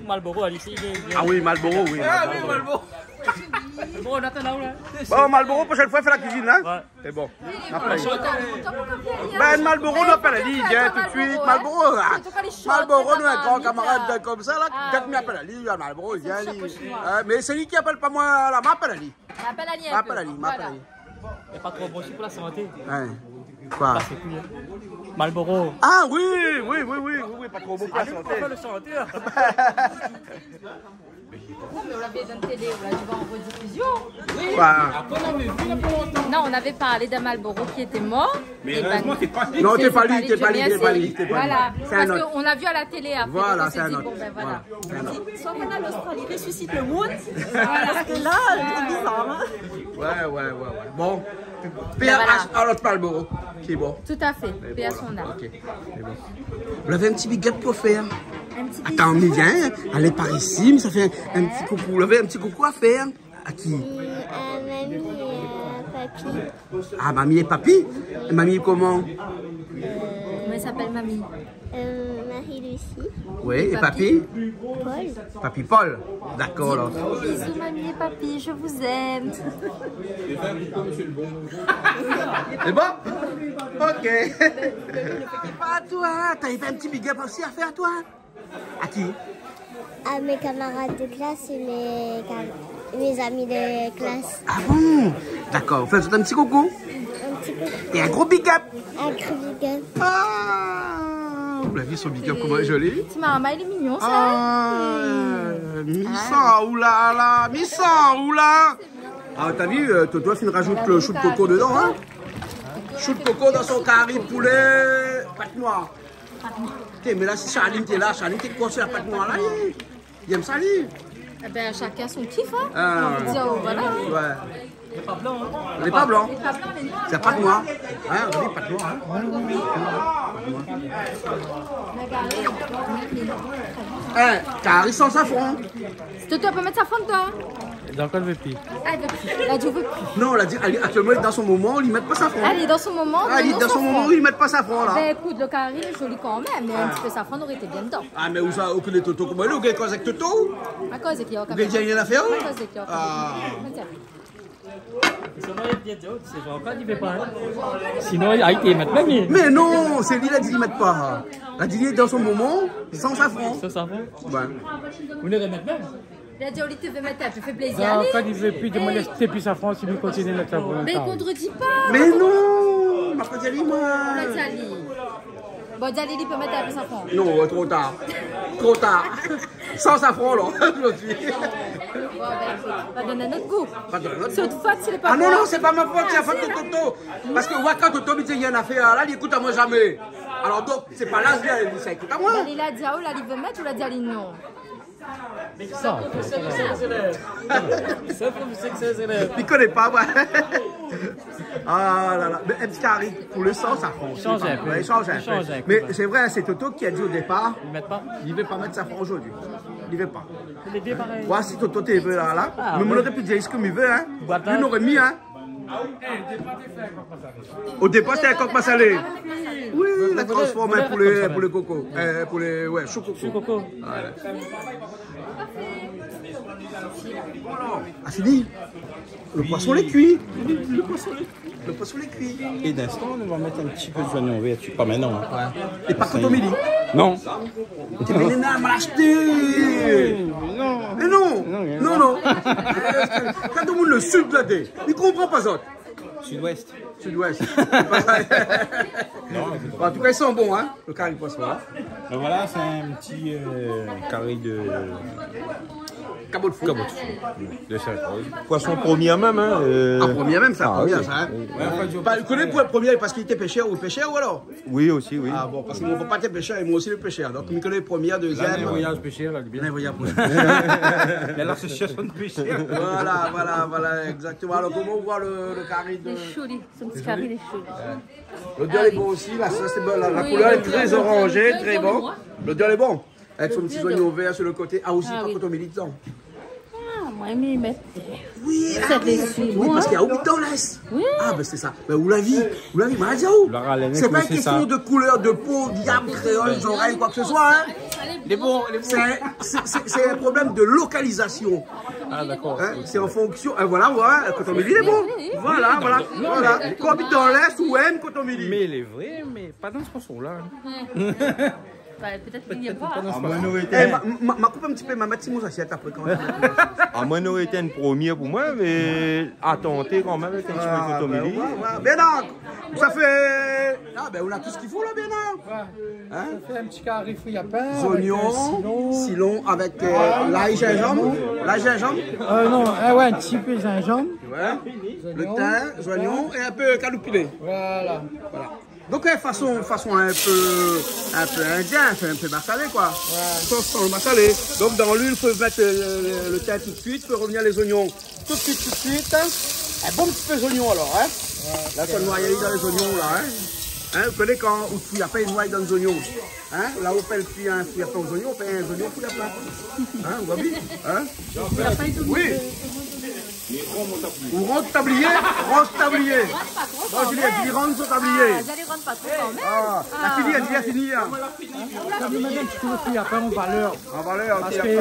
Malboro, alé, si, vien, vien. Ah oui, Malboro, oui, Malboro. Bon, nou atann aou la. Bon, Malboro, proshèn foi, fé la kuizine, hein ? Ouais. Sé bon. Apré. Ben, Malboro, nou apèl ali, vien tout de suit. Malboro, ah. Malboro, nou, in gran kamarad konmsa la, dèk mi apèl ali, Malboro, vien, li. Euh, mé sé li ki apèl pa moin la, ma apèl ali. Ma apèl ali, ma apèl ali. Lé pa tro bon osi pou la santé. Hein. Koi ? Pa sé kui, hein. Malboro. Ah oui, oui, oui, pa tro bon pou la santé. Non, mé ou la vi dan la télé, ou la di, va an redifizion. Koi ? Non, on avait parlé d'un Malboro qui était mort. Mé erezman, sé pa li. Non, sé pa li, sé pa li, sé pa li. Voilà. Sé in ot. Parske nou la vi a la télé apré, donk nou la di, bon, ben voilà. Voilà. Soi ou va an Ostrali, resusité le moun. Voilà. Parske la, lé bizar, hein. Ouais, ouais, ouais, ouais. Bon. Pèr H, alor, Malboro. Sé bon. Tout à fait. Pèr son âme. Ok. Sé bon. Ou lavé in ti big up pou fé, hein. Atann, mé vien, alé par isi, mé sa fé in, in ti koukou. Ou lavé in ti koukou a fèr. A ki ? Euh, à mamie, euh, papi. Ah, mamie é papi ? Mamie koman ? Euh, S'appelle mamie. Euh, Marie-Lucie. Oui, et papy ? Papi ? Paul. Papy Paul. D'accord, alors. Bisous, mamie et papy, je vous aime. C'est bon ? Ok. Et pas à toi, t'avais fait un petit big up aussi à faire, toi ? À qui ? À mes camarades de classe et mes cam-, mes amis de classe. Ah bon ? D'accord, fé azot in ti koukou. Un petit coucou. Et un gros big up. Un gros big up. Ah, vous l'avez vu, son big up, comment il est joli. Ti marmay, il est mignon, ça. Ah, mi san, oulala, mi san, oula. Ah, t'as vu, euh, Toto la fine rajout le chou de coco dedans, hein. Chou de coco dans son cari poulet, pâte noire. Té, mé la, si Charline té la, Charline té konsèy la pâte noire la, li, li èm sa, li. Eh ben, chacun son kiff, hein. Ah, ouais. J'ai envie de dire, oh, voilà. Ouais. Lé pa blan, hein. Lé pa blan. Lé pa blan, mé non. Sé pâte noire. Hein, on dit pâte noire, hein. Hein, cari sans safran. Toto, ou pé mèt safran dedan. Donk, li vé pi. Ah, li vé pi. La di, li vé pi. Non, la di, èl, aktièlman, dan son moman, li mèt pa safran. Ah, li lé dan son moman, ah, li lé dan son moman, li mèt pa safran, la. Ben, ékout, le cari lé joli kan mèm, mé in ti pé safran noré été bien dedan. Ah, mé ousa, ou koné Toto, koman li lé, ou gingn koz avèk Toto ? Ma koz èk li, ou gingn rien a fèr, ou ? Ma koz èk li. Ah. Sa va èt bien, sé ankor li vé pa, hein. Sinon, li té mèt mèm, li. Mé non, sé li la di li mèt pa. La di li lé dan son moman, san safran. San safran. Ouais. Ou lé remèt mèm. Li la di, oli, té vé mèt, té fé plézir. Ah, kan li vé pi, di amoin, lès té pi safran, si li kontinié mèt safran. Mé kontredis pa. Mé non, ma pa di ali, moin. Ou la di ali. Bon, di ali, li pé mèt in pé safran. Non, ouais, tro tar. Tro tar. San safran, la, zordi. Bon, ben, ékout, va donn in ot gou. Va donn in ot gou. Sé out fot, sé pa moin. Ah non, non, sé pa mon fot, sé la fot de Toto. Parske moin, kan Toto mi di, néna in nafèr la, li ékout amoin zamé. Alor donk, sé pa laz, li, li sa ékout amoin. Ben, li la di aou, la, li vé mèt, ou la di ali non. Sa, sa, sa, sa, sa. Li koné pa, moin. Ah la la. Mé in ti kari poulé san safran. Shanj in pé. Ouais, shanj in pé. Shanj in pé, ouais. Mé sé vré, sé Toto ki la di o dépar, li mèt pa, li vé pa mèt safran zordi. Li vé pa. Lé dé parèy. Moin, si Toto té vé la, la, ah, mé moin noré pi di sak mi vé, hein. Boit, li noré mi, hein. O dépar, sété in kok masalé. Oui, la transformé pou lé, pou lé koko. Euh, pou lé, ouais, chou koko. Chou koko. Voilà. Ah, fini. Le poisson lé kui. Le poisson lé, le poisson lé kui. É d'instan, nou va mèt in ti pé zoignon vèr dsi. Pa mintnan, hein. Ouais. É pa kotomili. Non. Té, mé néna, ma ashté. Non. Mé non. Non, non. Euh, kan tout moun le sid la dé, li konpran pa zot. Sud-ouest. Sud-ouest. Non, sé bon. An tou ka, i san bon, hein, le kari poisson, hein. Ben voilà, sé in ti, euh, kari de kabo de fon. Kabo de fon. De sa, oui. Poisson promié mèm, hein, euh. Ah, promié mèm, sa, ah, promié, oui, sa, hein. Oui. Ouais, ou koné pou promié parske li té pèshèr ou pèshèr ou alor ? Oui, osi, oui. Ah bon, parske mon papa té pèshèr é moin osi lé pèshèr. Donk, mi koné promié, dézièm. La, néna in voyaz pèshèr, la, bien. Néna in voyaz pèshèr. Néna lasosiasion de pèshèr. Voilà, voilà, voilà, exactement. Alor, koman ou voi le, le kari de... Lé zoli, son ti kari, lé zoli. Lodèr lé bon osi, la sos lé bèl, la, la koulèr lé trè oranzé, trè bon. Lodèr lé bon. Avèk son ti zoignon vèr su le koté. Ah, osi, pa kotomili dedan. Ah, moin, mi mèt. Oui, ah oui. Oui, parske na out dan lès. Oui. Ah, ben, sé sa. Ben, ou la vi, ou la vi, ma di aou. Sé pa in késtion de koulèr de po, diab, kréol, zorèy, koi ke se soi, hein. Lé bon, lé bon. Sé, sé, sé, sé in problèm de lokalizasion. Ah, dakor. Hein, sé an fonksion, euh, voilà, ouais, kotomili lé bon. Oui, oui, oui. Voilà, voilà, voilà. Kan ou abit dan lès, ou èm kotomili. Mé lé vré, mé pa dan se fason-la, hein. Ouais. Bah, pétèt k'i ni pa. Ah, moin, noré été... Eh, ma, ma, ma koup in ti pé, ma mèt si mon asièt apré kan mèm. Ah, moin, noré été in promié pou moin, mé a tanté kan mèm avèk in ti pé kotomili. Ah, ben ouais, ouais. Bernard, sa fé, ah, ben, ou na tout sak i fo la, Bernard. Ouais. Hein ? Sa fé in ti kari fri a pin avèk, euh, zoignon, silon, avèk, euh, lay, zinzanm. Lay, zinzanm. Euh, non, ah ouais, in ti pé zinzanm. Ouais. Le tin, zoignon é in pé kaloupilé. Voilà. Voilà. Donk, euh, fason, fason in pé, in pé indien, in pé masalé, koi. Ouais. Sos san le masalé. Donk, dan luil, fo mèt, euh, le, le tin tout de suit, fé revnir lé zoignon tout de suit, tout de suit, hein. In bon ti pé zoignon, alor, hein. Ouais, la, sa noy dan lé zoignon, la, hein. Hein, ou koné kan ou fouy a pin, i noy dan lé zoignon. Hein, la, ou apèl pi in fouy a pin o zoignon, ou apèl in zoignon fouy a pin. Hein, ou voi bien, hein. Oui. Ou rann tablié, rann tablié. Rann pa tro kan mèm. Bon, Juliette, di rann son tablié. Ah, zot i rann pa tro kan mèm. Ah, la fini, la fini, la fini, hein. Sa nou mèt in ti kou lo fri lapin an valèr. An valèr, parské,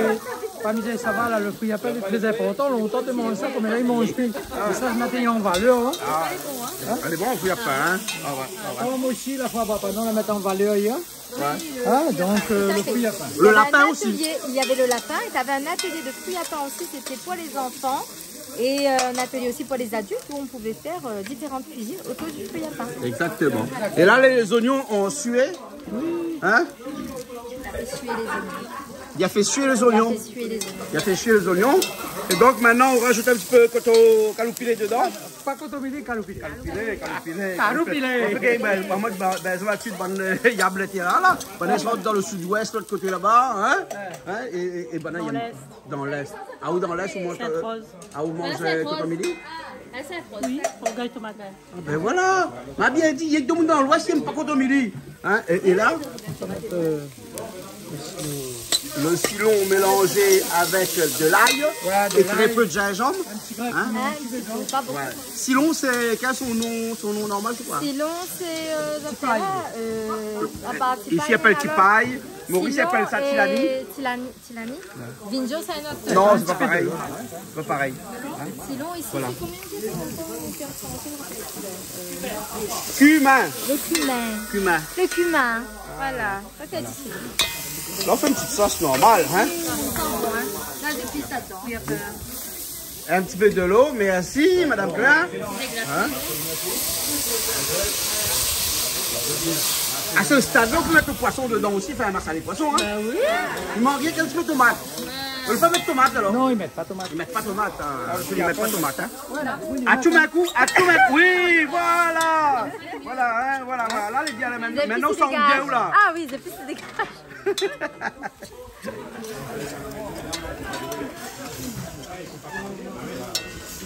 parmi sa va la, lo fri lapin lé trè inportan. Lontan té manz sa, konm la i manz pi. É sa, sa mèt an valèr, hein. Ah. Lé bon, fri lapin, hein. Ah ouais, ah ouais. Konm osi, la foi, papa, nou la mèt an valèr, hein. Ouais. Ah, donk, euh, lo fri lapin. Lo lapin osi. Il y avait un atelier, il y avait le lapin, et t'avais un atelier de fruits à pain aussi, c'était pour les enfants. Et, euh, un atelier aussi pour les adultes où on pouvait faire, euh, différentes cuisines autour du feuille à pain. Exactement. Et là, les oignons ont sué. Hein ? Il a fait suer les oignons. Il a fait suer les oignons. Il a fait suer les oignons. Il a fait suer les oignons. Et donc maintenant, on rajoute un petit peu koto-, kaloupilé dedans. Pa kotomili, kaloupilé. Kaloupilé, kaloupilé. Kaloupilé. An tou ka, bin, moin, bin, bin, sa va tout, bann, euh, yablèt la, la. Bann i sort dan lo sud-ouest, lot koté laba, hein ? Hein ? É, é, é bann i... Dan l'Est. Dan l'Est. Ah, ou dan l'Est, ou manz, euh, Sainte-Rose. Ah, ou manz, euh, Sainte-Rose. Kotomili ? À Sainte-Rose. Oui, pou gingn tomat. Ah, bin voilà. Ma bien di, yèk domoun dan l'Ouest i èm pa kotomili. Hein ? É, é la, euh, le silon mélangé avec de l'ail et très peu de gingembre. Ouais, de l'ail. Un petit grain de piment. Hein ? Ah, un petit peu, pas beaucoup. Ouais. Silon, c'est, quel est son nom, son nom normal, c'est quoi ? Silon, c'est, euh, zafèr la, euh, à part... Ici, i apèl tipay. Maurice i apèl sa tilani. Silon et tilani. Tilani. Vinjo, c'est un autre. Non, c'est pas pareil. C'est pas pareil. Hein ? Silon, ici, c'est combien de... Voilà. Cumin. Le cumin. Cumin. Le cumin. Voilà. Ça, c'est ici. Là, on fait une petite sauce normale, hein ? Là, depuis sept ans. Un petit peu de l'eau, merci, Madame Klein. Hein ? À ce stade-là, on peut mettre le poisson dedans aussi, faire un massalé poisson, hein ? Bah oui. I mank rienk in ti pé tomat. Ou vé pa mèt tomat, alor ? Non, i mèt pa tomat. I mèt pa tomat, hein. Ah, i mèt pa tomat, hein. Voilà. Ah, tout d'un coup, ah, tout d'un coup, oui, voilà. Voilà, hein, voilà, voilà. La, lé bien, la, mintnan, ou san bien, ou la ? Ah oui, zépis i dégaz.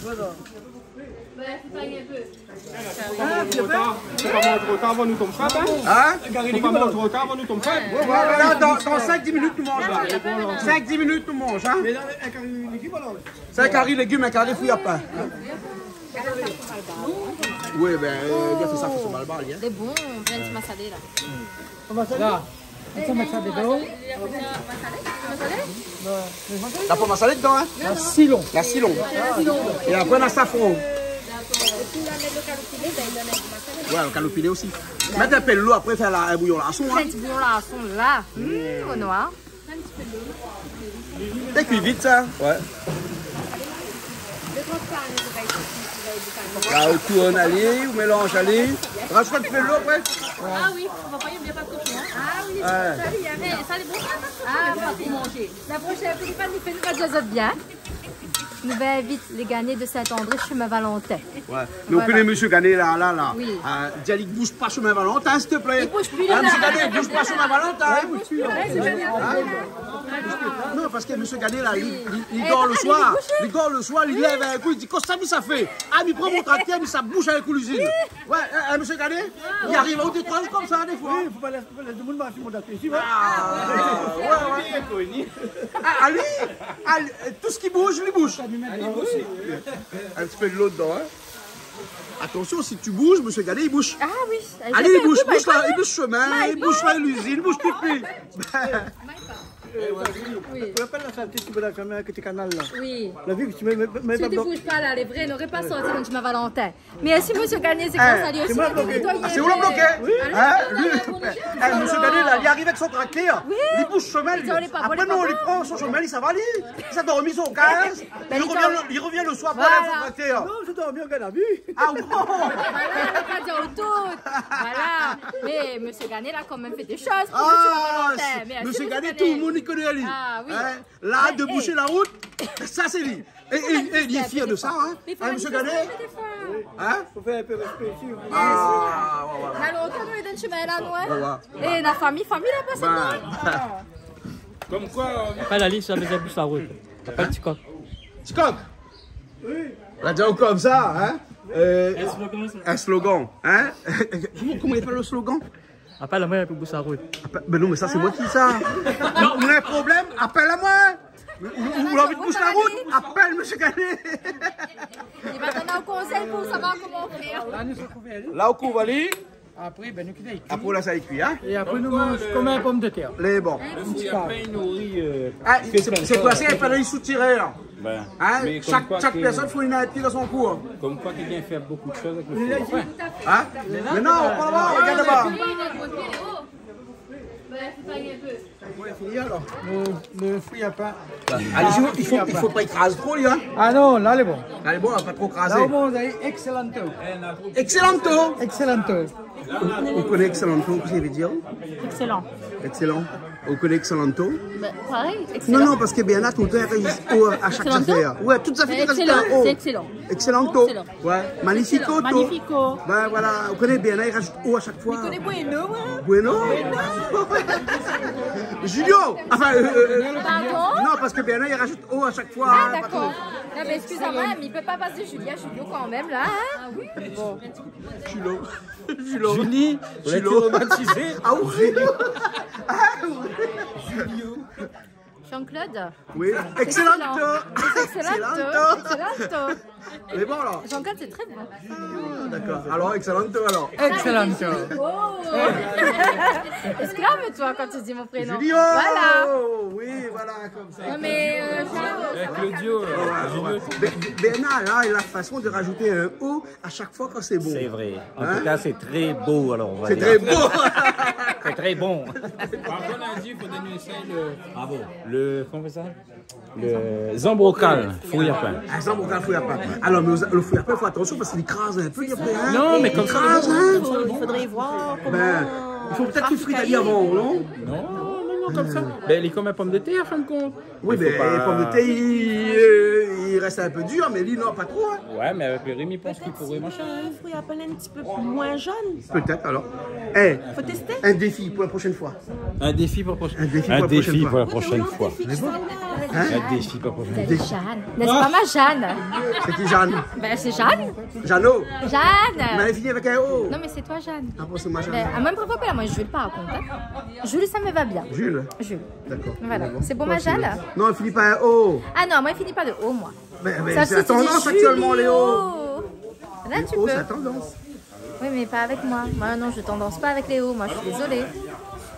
Voilà. Fo pa manz tro tar, fo pa manz tro tar, avan nou tonm fab, hein. Hein ? Fo pa manz tro tar, avan nou tonm fab. Ouais, ouais, ouais, la, dan, dan sink, dis minit, nou manz, la. Sink, dis minit, nou manz, hein. Mé la, in kari légim, alor. Sé in kari légim, in kari fri lapin. Oui, bin, euh, bien, sé sa, fo son balbal, hein. Lé bon, bien ti masalé, la. La. Sa, mèt sa dedan. La pa masalé dedan, hein ? La silon. La silon. É apré, na safran. Ouais, lo kaloupilé osi. Mèt in pé dolo apré, fé la, in bouyon larson, hein. Fé in ti bouyon larson, la. Mm, o noir. Té kui vit, sa. Ouais. La, ou tourn ali, ou mélanz ali. Rajout in pé dolo apré. Ah oui, on va pas y oublier, pas de cochon, hein. Ah oui, ouais. Ça, il y avait... Mais ça, les bons, ça, pas de cochon, ah, mais pas pour manger. La prochaine fois, nou fé, nou va dir azot bien. Nou va invit lé Ganay de Saint-André, chemin Valentin. Ouais. Mé ou koné mésyé Ganay la, la, la. Oui. Euh, di ali bouj pa chemin Valentin, s'il te plaît. Li bouj pi, la. Mésyé Ganay, bouj pa chemin Valentin. Ouais, li bouj pi, la. Hein ? Non, parske mésyé Ganay la, li, li, li dor le soir. Li dor le soir, li lèv in kou, li di : « Kosa mi sa fé ? » Ah, mi pran mon traktèr, mi sa bouj avèk lizine. Ouais, hein, mésyé Ganay, li ariv aou dé troi zour konmsa, défoi. Oui, fo pa lès, fo pa lès demoun marsh mon traktèr isi, ouais. Ah, ouais, ouais. Ah, ali, ali, tout sak i bouj, li bouj. In ti pé dolo dedan, hein. Attention, si tu bouges, mésyé Ganay, li bouj. Ah oui, ali, li bouj, bouj la, li bouj chemin, li bouj la, lizine, li bouj tout. Oui. Ou rapèl la salté ti bout la kaméra ki té kanal la ? Oui. La vi, ti mèt, mèt, mèt... Si tu bouges pas, là, les vrais n'auraient pas sorti le chemin Valentin. Mèrsi, mésyé Ganay, sé gras ali osi, nou la bloké. Ah, sé ou la bloké ? Oui. Hein ? Li, eh, mésyé Ganay la, li ariv avèk son traktèr. Oui. Li bouj chemin, li. Apré, non, li pran son chemin, li sava, li. Li sa dormi son kaz. Li rovien le, li rovien le soir pou alé avèk son traktèr. Non, mi sa dormi, ou gingn la vi. Ah bon ? Voilà, nou la pa di aou tout. Voilà. Mé mésyé Ganay la kan mèm fé dé shoz pou le chemin Valentin. Mèrsi, mésyé Ganay, tout le moun i koné ali. Ah oui. Hein ? La, de boucher la route, sa sé li. É, é, é, li lé fièr de sa, hein. Hein, mésyé Ganay ? Hein ? Fo fé in pé rèspé isi. Ah, ouais, ouais. Na lontan nou lé dann shemin la, nou, hein. Ouais, ouais. É na fami, fami la pasé dedan. Konm koi, euh, apèl ali, sa vé dir boush la rout. Apèl Tikok. Tikok. La di aou konmsa, hein. Euh, in slogan, sa. In slogan, hein. Koman, koman i apèl le slogan ? Apèl amoin pou boush la rout. Apèl, mé non, mé sa sé moin ki di sa. Non, ou na in problèm, apèl amoin. Ou, ou, ou la anvi boush la rout, apèl mésyé Canet. Li va donn aou konsèy pou savoir koman fèr. La, nou sa kouv ali. La, ou kouv ali. Apré, bin, nou kit ali kui. Apré, ou lès ali kui, in. É apré, nou manz konm in pomdetèr. Lé bon. Lo fri a pin i nouri, euh, sé, sé koi, sé, i fo soutiré, la. Bin, shak, shak pèrsone fo in ti dan son kou, in. Konm koi ki vien fèr bonpé de shoz avèk lo fri a pin. In ? Mé non, pa laba, rogard laba. Lo, lo fri a pin. Ah, i fo, i fo pa ékraz tro, li, in. Ah non, la, lé bon. La, lé bon, la, pa tro krazé. La, ou manz, lé excellento. Excellento. Excellento. Ou, ou koné excellento, kosa i vé dir ? Excellent. Excellent. Ou koné excellento ? Bin, parèy, excellent. Non, non, parske Bernard, toultan, i rajout O a shak zafèr. Excellento ? Ouais, tout zafèr, i rajout in O. Excellent, sé excellent. Excellento. Excellent. Ouais, magnifico. Excellent. Magnifico. Bin voilà, ou koné Bernard, i rajout O a shak foi. Mi koné bueno, moin. Bueno ? Julio. Enfin, euh, euh, euh, pardon ? Non, parske Bernard, i rajout O a shak foi, in, dakor. Ah, non, mé excusez-moi, mé i pé pa pasé Julie à Julio kan mèm, la, in ? Ah oui. Bon. Julio. Julio. Julie, ou la été romantisé. Ah oui. Julio. Ah oui. Julio. Jean-Claude. Oui. Excellent. Excellent. Excellent. Excellent. Lé bon, la. Jean-Claude, c'est très bon. Ah, d'accord. Alors, excellento, alors. Excellento. Oh. Exclame-toi quand tu dis mon prénom. Julio. Voilà. Oui, voilà, comme ça. Non, mais, euh, Jean- Eh, Claudio, euh, Julio. Voilà, ouais. Bé-, Bé-, Bernard, là, il a la façon de rajouter un O à chaque fois quand c'est bon. C'est vrai. En tout cas, c'est très beau, alors, on va dire. C'est très beau. C'est très bon. Par contre, on a dit, il faudrait nous essayer le, bravo, le, comment on fait ça ? Le zambrokal, fri a pin. Ah, zambrokal, fri a pin. Alor, mé lo fri a pin, fo atansion parske li kraz in pé, li, apré, in. Non, mé konmsa, li kraz, in. Il faudrait voir comment. Bin, i fo pétèt fri ali avan, non ? Non, non, non, konmsa. Bin, li lé konm in pomdetèr, an fin de kont. Oui, mé pomdetèr, li, euh, li rès in pé dir, mé li, non, pa tro, in. Ouais, mé avèk lo ri, mi pans ki pouré, machin, in. Pétèt si lo fri a pin lé in ti pé moin jone. Pétèt, alor. Eh, fo tésté. Un défi pour la prochaine fois. Un défi pour la prochaine, un défi pour la prochaine fois. Mé bon. Hein ? Un défi pour la prochèn foi. Jeanne. N'est-ce pas ma Jeanne ? C'est qui Jeanne ? Ben, c'est Jeanne. Jeannot. Jeanne. Mé èl i fini avèk in O. Non, mais c'est toi, Jeanne. Ah bon, c'est moi, Jeanne. Ben, ah, moi, pourquoi pas, moi, Jules, par contre, hein. Jules, ça me va bien. Jules. Jules. D'accord. Voilà. Bon. C'est bon, ma Jeanne ? Non, i fini pa in O. Ah non, moi, il finit pas de O, moi. Mais, mais ça, c'est la tendance actuellement, les O. Là, tu peux. Les O, c'est la tendance. Oui, mais pas avec moi. Moi, non, je tendance pas avec les O, moi, je suis désolée.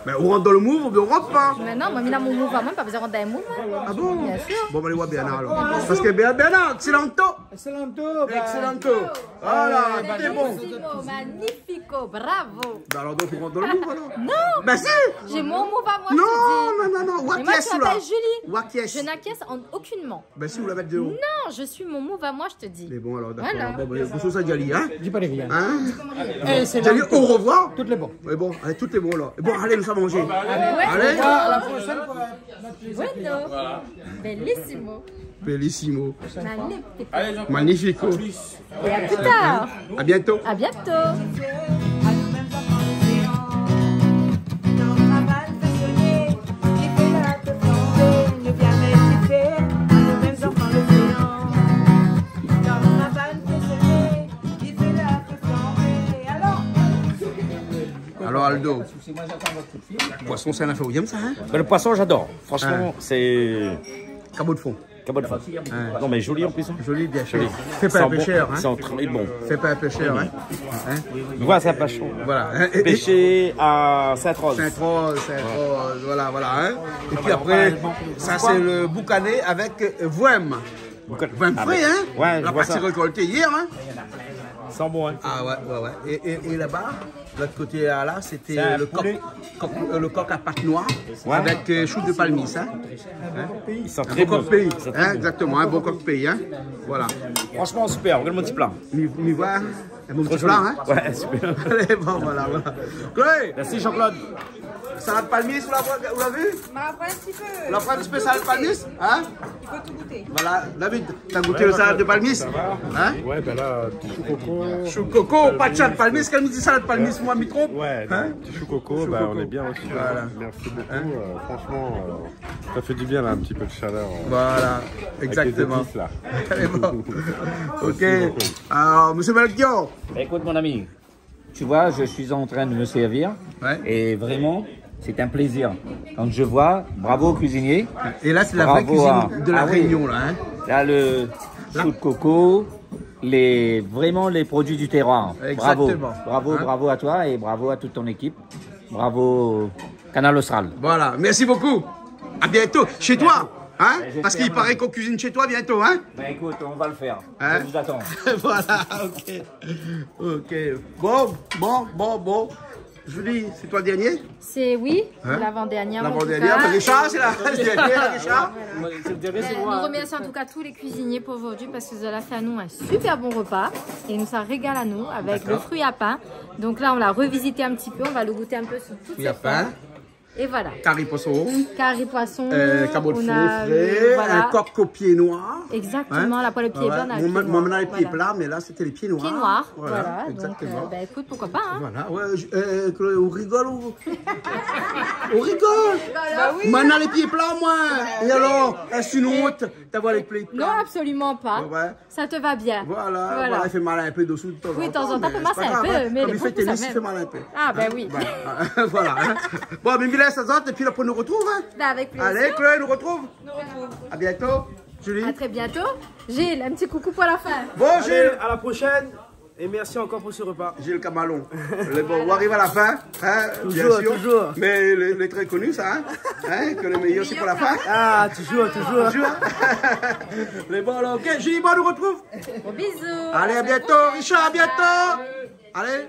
Ben, ou rant dan lo move, oubien ou rant pa. Mais non, moi, mi na mon move amoin, pa bezoin rant dan in move, hein. Ah bon ? Bien sûr. Bon, ben, alé oir Bernard, alor. Parske Ber-, Bernard, excellento. Excellento, ben. Excellento. Voilà, tout est bon. Bellissimo, magnifico, bravo. Ben alor, donk, ou rant dan lo move, alor ? Non. Ben si. J'ai mon move à moi, je te dis. Non, non, non, non. Et moi, tu m'appelles Julie. Ou acquiesce. Je n'acquiesce en aucunement. Ben si, ou la mèt déor. Non, je suis mon move à moi, je te dis. Mé bon, alor, dakor. Voilà. Bon, ben, bonsoir, sa, Djali, hein ? Di pa rien. Hein ? Eh, sé Djali, la, au revoir. Tout lé bon. Mé bon, alé, tout lé bon, la. Bon, alé, nou sa manzé. Alé. Ouais. Alé. Au revoir, à la prochaine fois. Bueno. Bellissimo. Bellissimo. Magnifico. Magnifico. Et à plus tard. À bientôt. À bientôt. Alor, Aldo, poisson, sé in nafèr ou yèm sa, hein ? Ben, le poisson, j'adore. Franchement, c'est... Cabot de fond. Cabot de fond. Ouais. Non, mais joli en plus, hein. Joli, bien sûr. Joli. Fait par un pêcheur, hein. Ils sont très bons. Fait par un pêcheur, hein. Hein ? Voilà, c'est un pêcheur. Voilà. Hein, et, et pêché à Sainte-Rose. Sainte-Rose, Sainte-Rose, voilà, voilà, hein. Et puis après, ça, c'est le boucané avec, euh, voem. Boucané. Voem frais, hein. Ouais, je vois ça. La partie récoltée hier, hein. Ils sont bons, hein. Ah ouais, ouais, ouais. Et, et, et là-bas, l'autre côté, là, là, c'était le coq, coq, euh, le coq à pattes noires avec, euh, chou de palmiste, hein. Ils sont très bons. Un bon coq pays, hein, exactement, un bon coq pays, hein. Voilà. Franchement, super. Regarde mon petit plat. Mi, mi voi, hein. Un bon petit plat, hein. Trop joli. Ouais, super. Allez, bon, voilà, voilà. Chloé. Merci, Jean-Claude. Salad palmis, ou la, ou la vu ? Ma pran in ti pé. Ou la pran in ti pé salad palmis, hein ? Il faut tout goûter. Voilà, David, t'as goûté le salade de palmis ? Hein ? Ouais, ben là, petit chou coco. Chou coco, pa de salad palmis, kan mi di salad palmis, moin, mi tronp. Ouais, non, petit chou coco, ben, on est bien aussi, hein. Voilà. Merci beaucoup, euh, franchement, euh, ça fait du bien, là, un petit peu de chaleur, euh, avec les épices, là. Voilà, exactement. Allez, bon. Ok. Merci beaucoup. Alors, monsieur Melchior. Écoute, mon ami, tu vois, je suis en train de me servir. Ouais. Et vraiment, C'est un plaisir. Quand je vois, bravo aux cuisiniers. Et là, c'est la vraie cuisine de la Réunion, là, hein. Bravo à, ah oui. Là, le chou de coco, les, vraiment les produits du terroir. Exactement. Bravo, bravo, bravo à toi et bravo à toute ton équipe. Bravo, Kanal Austral. Voilà, merci beaucoup. À bientôt. Chez toi, hein ? Parce qu'il paraît qu'on cuisine chez toi bientôt, hein ? Ben, écoute, on va le faire. Hein ? Je vous attends. Voilà, ok. Ok. Bon, bon, bon, bon. Julie, c'est toi le dernier ? C'est, oui, l'avant-dernière, en tout cas. Hein ? L'avant-dernière, mais Richard, c'est la, c'est le dernier, Richard. Voilà. Ouais, c'est le dernier, c'est moi. Euh, nous remercions en tout cas tous les cuisiniers pour aujourd'hui parce que zot la fé anou un super bon repas et nou sa régal anou avec le fruit à pain. D'accord. Donc là, on l'a revisité un petit peu, on va le goûter un peu sous toutes ses formes. Fruit à pain. Et voilà. Kari poisson. Kari poisson, euh, kabot fri, voilà. On a eu, un coq au pied noir. Exactement, la poêle au pied blanc, on a le pied noir. Ouais. Moi, moi, on a le pied plat, mais là, c'était les pieds noirs. Pieds noirs, voilà, donc, euh, ben, écoute, pourquoi pas, hein. Voilà, ouais, je, euh, que, ou rigol, ou, ou rigol. Bah oui. Moin na lé pié pla, moin. É alor, èske sé in ont d'avoir lé pié pla ? Non, absolument pas. Ouais, ouais. Ça te va bien. Voilà, voilà, i fé mal in pé dosou de tan an tan, mé sé pa grav, hein. Oui, de temps en temps, on peut masser un peu, mais les bons coups, ça même. Konm i fé ténis, i fé mal in pé. Ah, ben oui. Hein, voilà, hein. Bon, mé mi lès azot, épi la, pou nou retrouv, hein. Bah, avec plaisir. Allez, Chloé, nou retrouv. Nou retrouv. À bientôt. Julie. À très bientôt. Gilles, un petit coucou pour la fin. Bon, Gilles. Allez, à la prochaine. Et merci encore pour ce repas. Gilles Camalon. Lé bon, on arrive à la fin, hein, bien sûr. Toujours, toujours. Mais il est, il est très connu, ça, hein, hein, que le meilleur, c'est pour la fin. Ah, toujours, toujours. Toujours. Lé bon, alors, ok, Gilles, bon, nou retrouv. Gros bisous. Allez, à bientôt, Richard, à bientôt. Allez.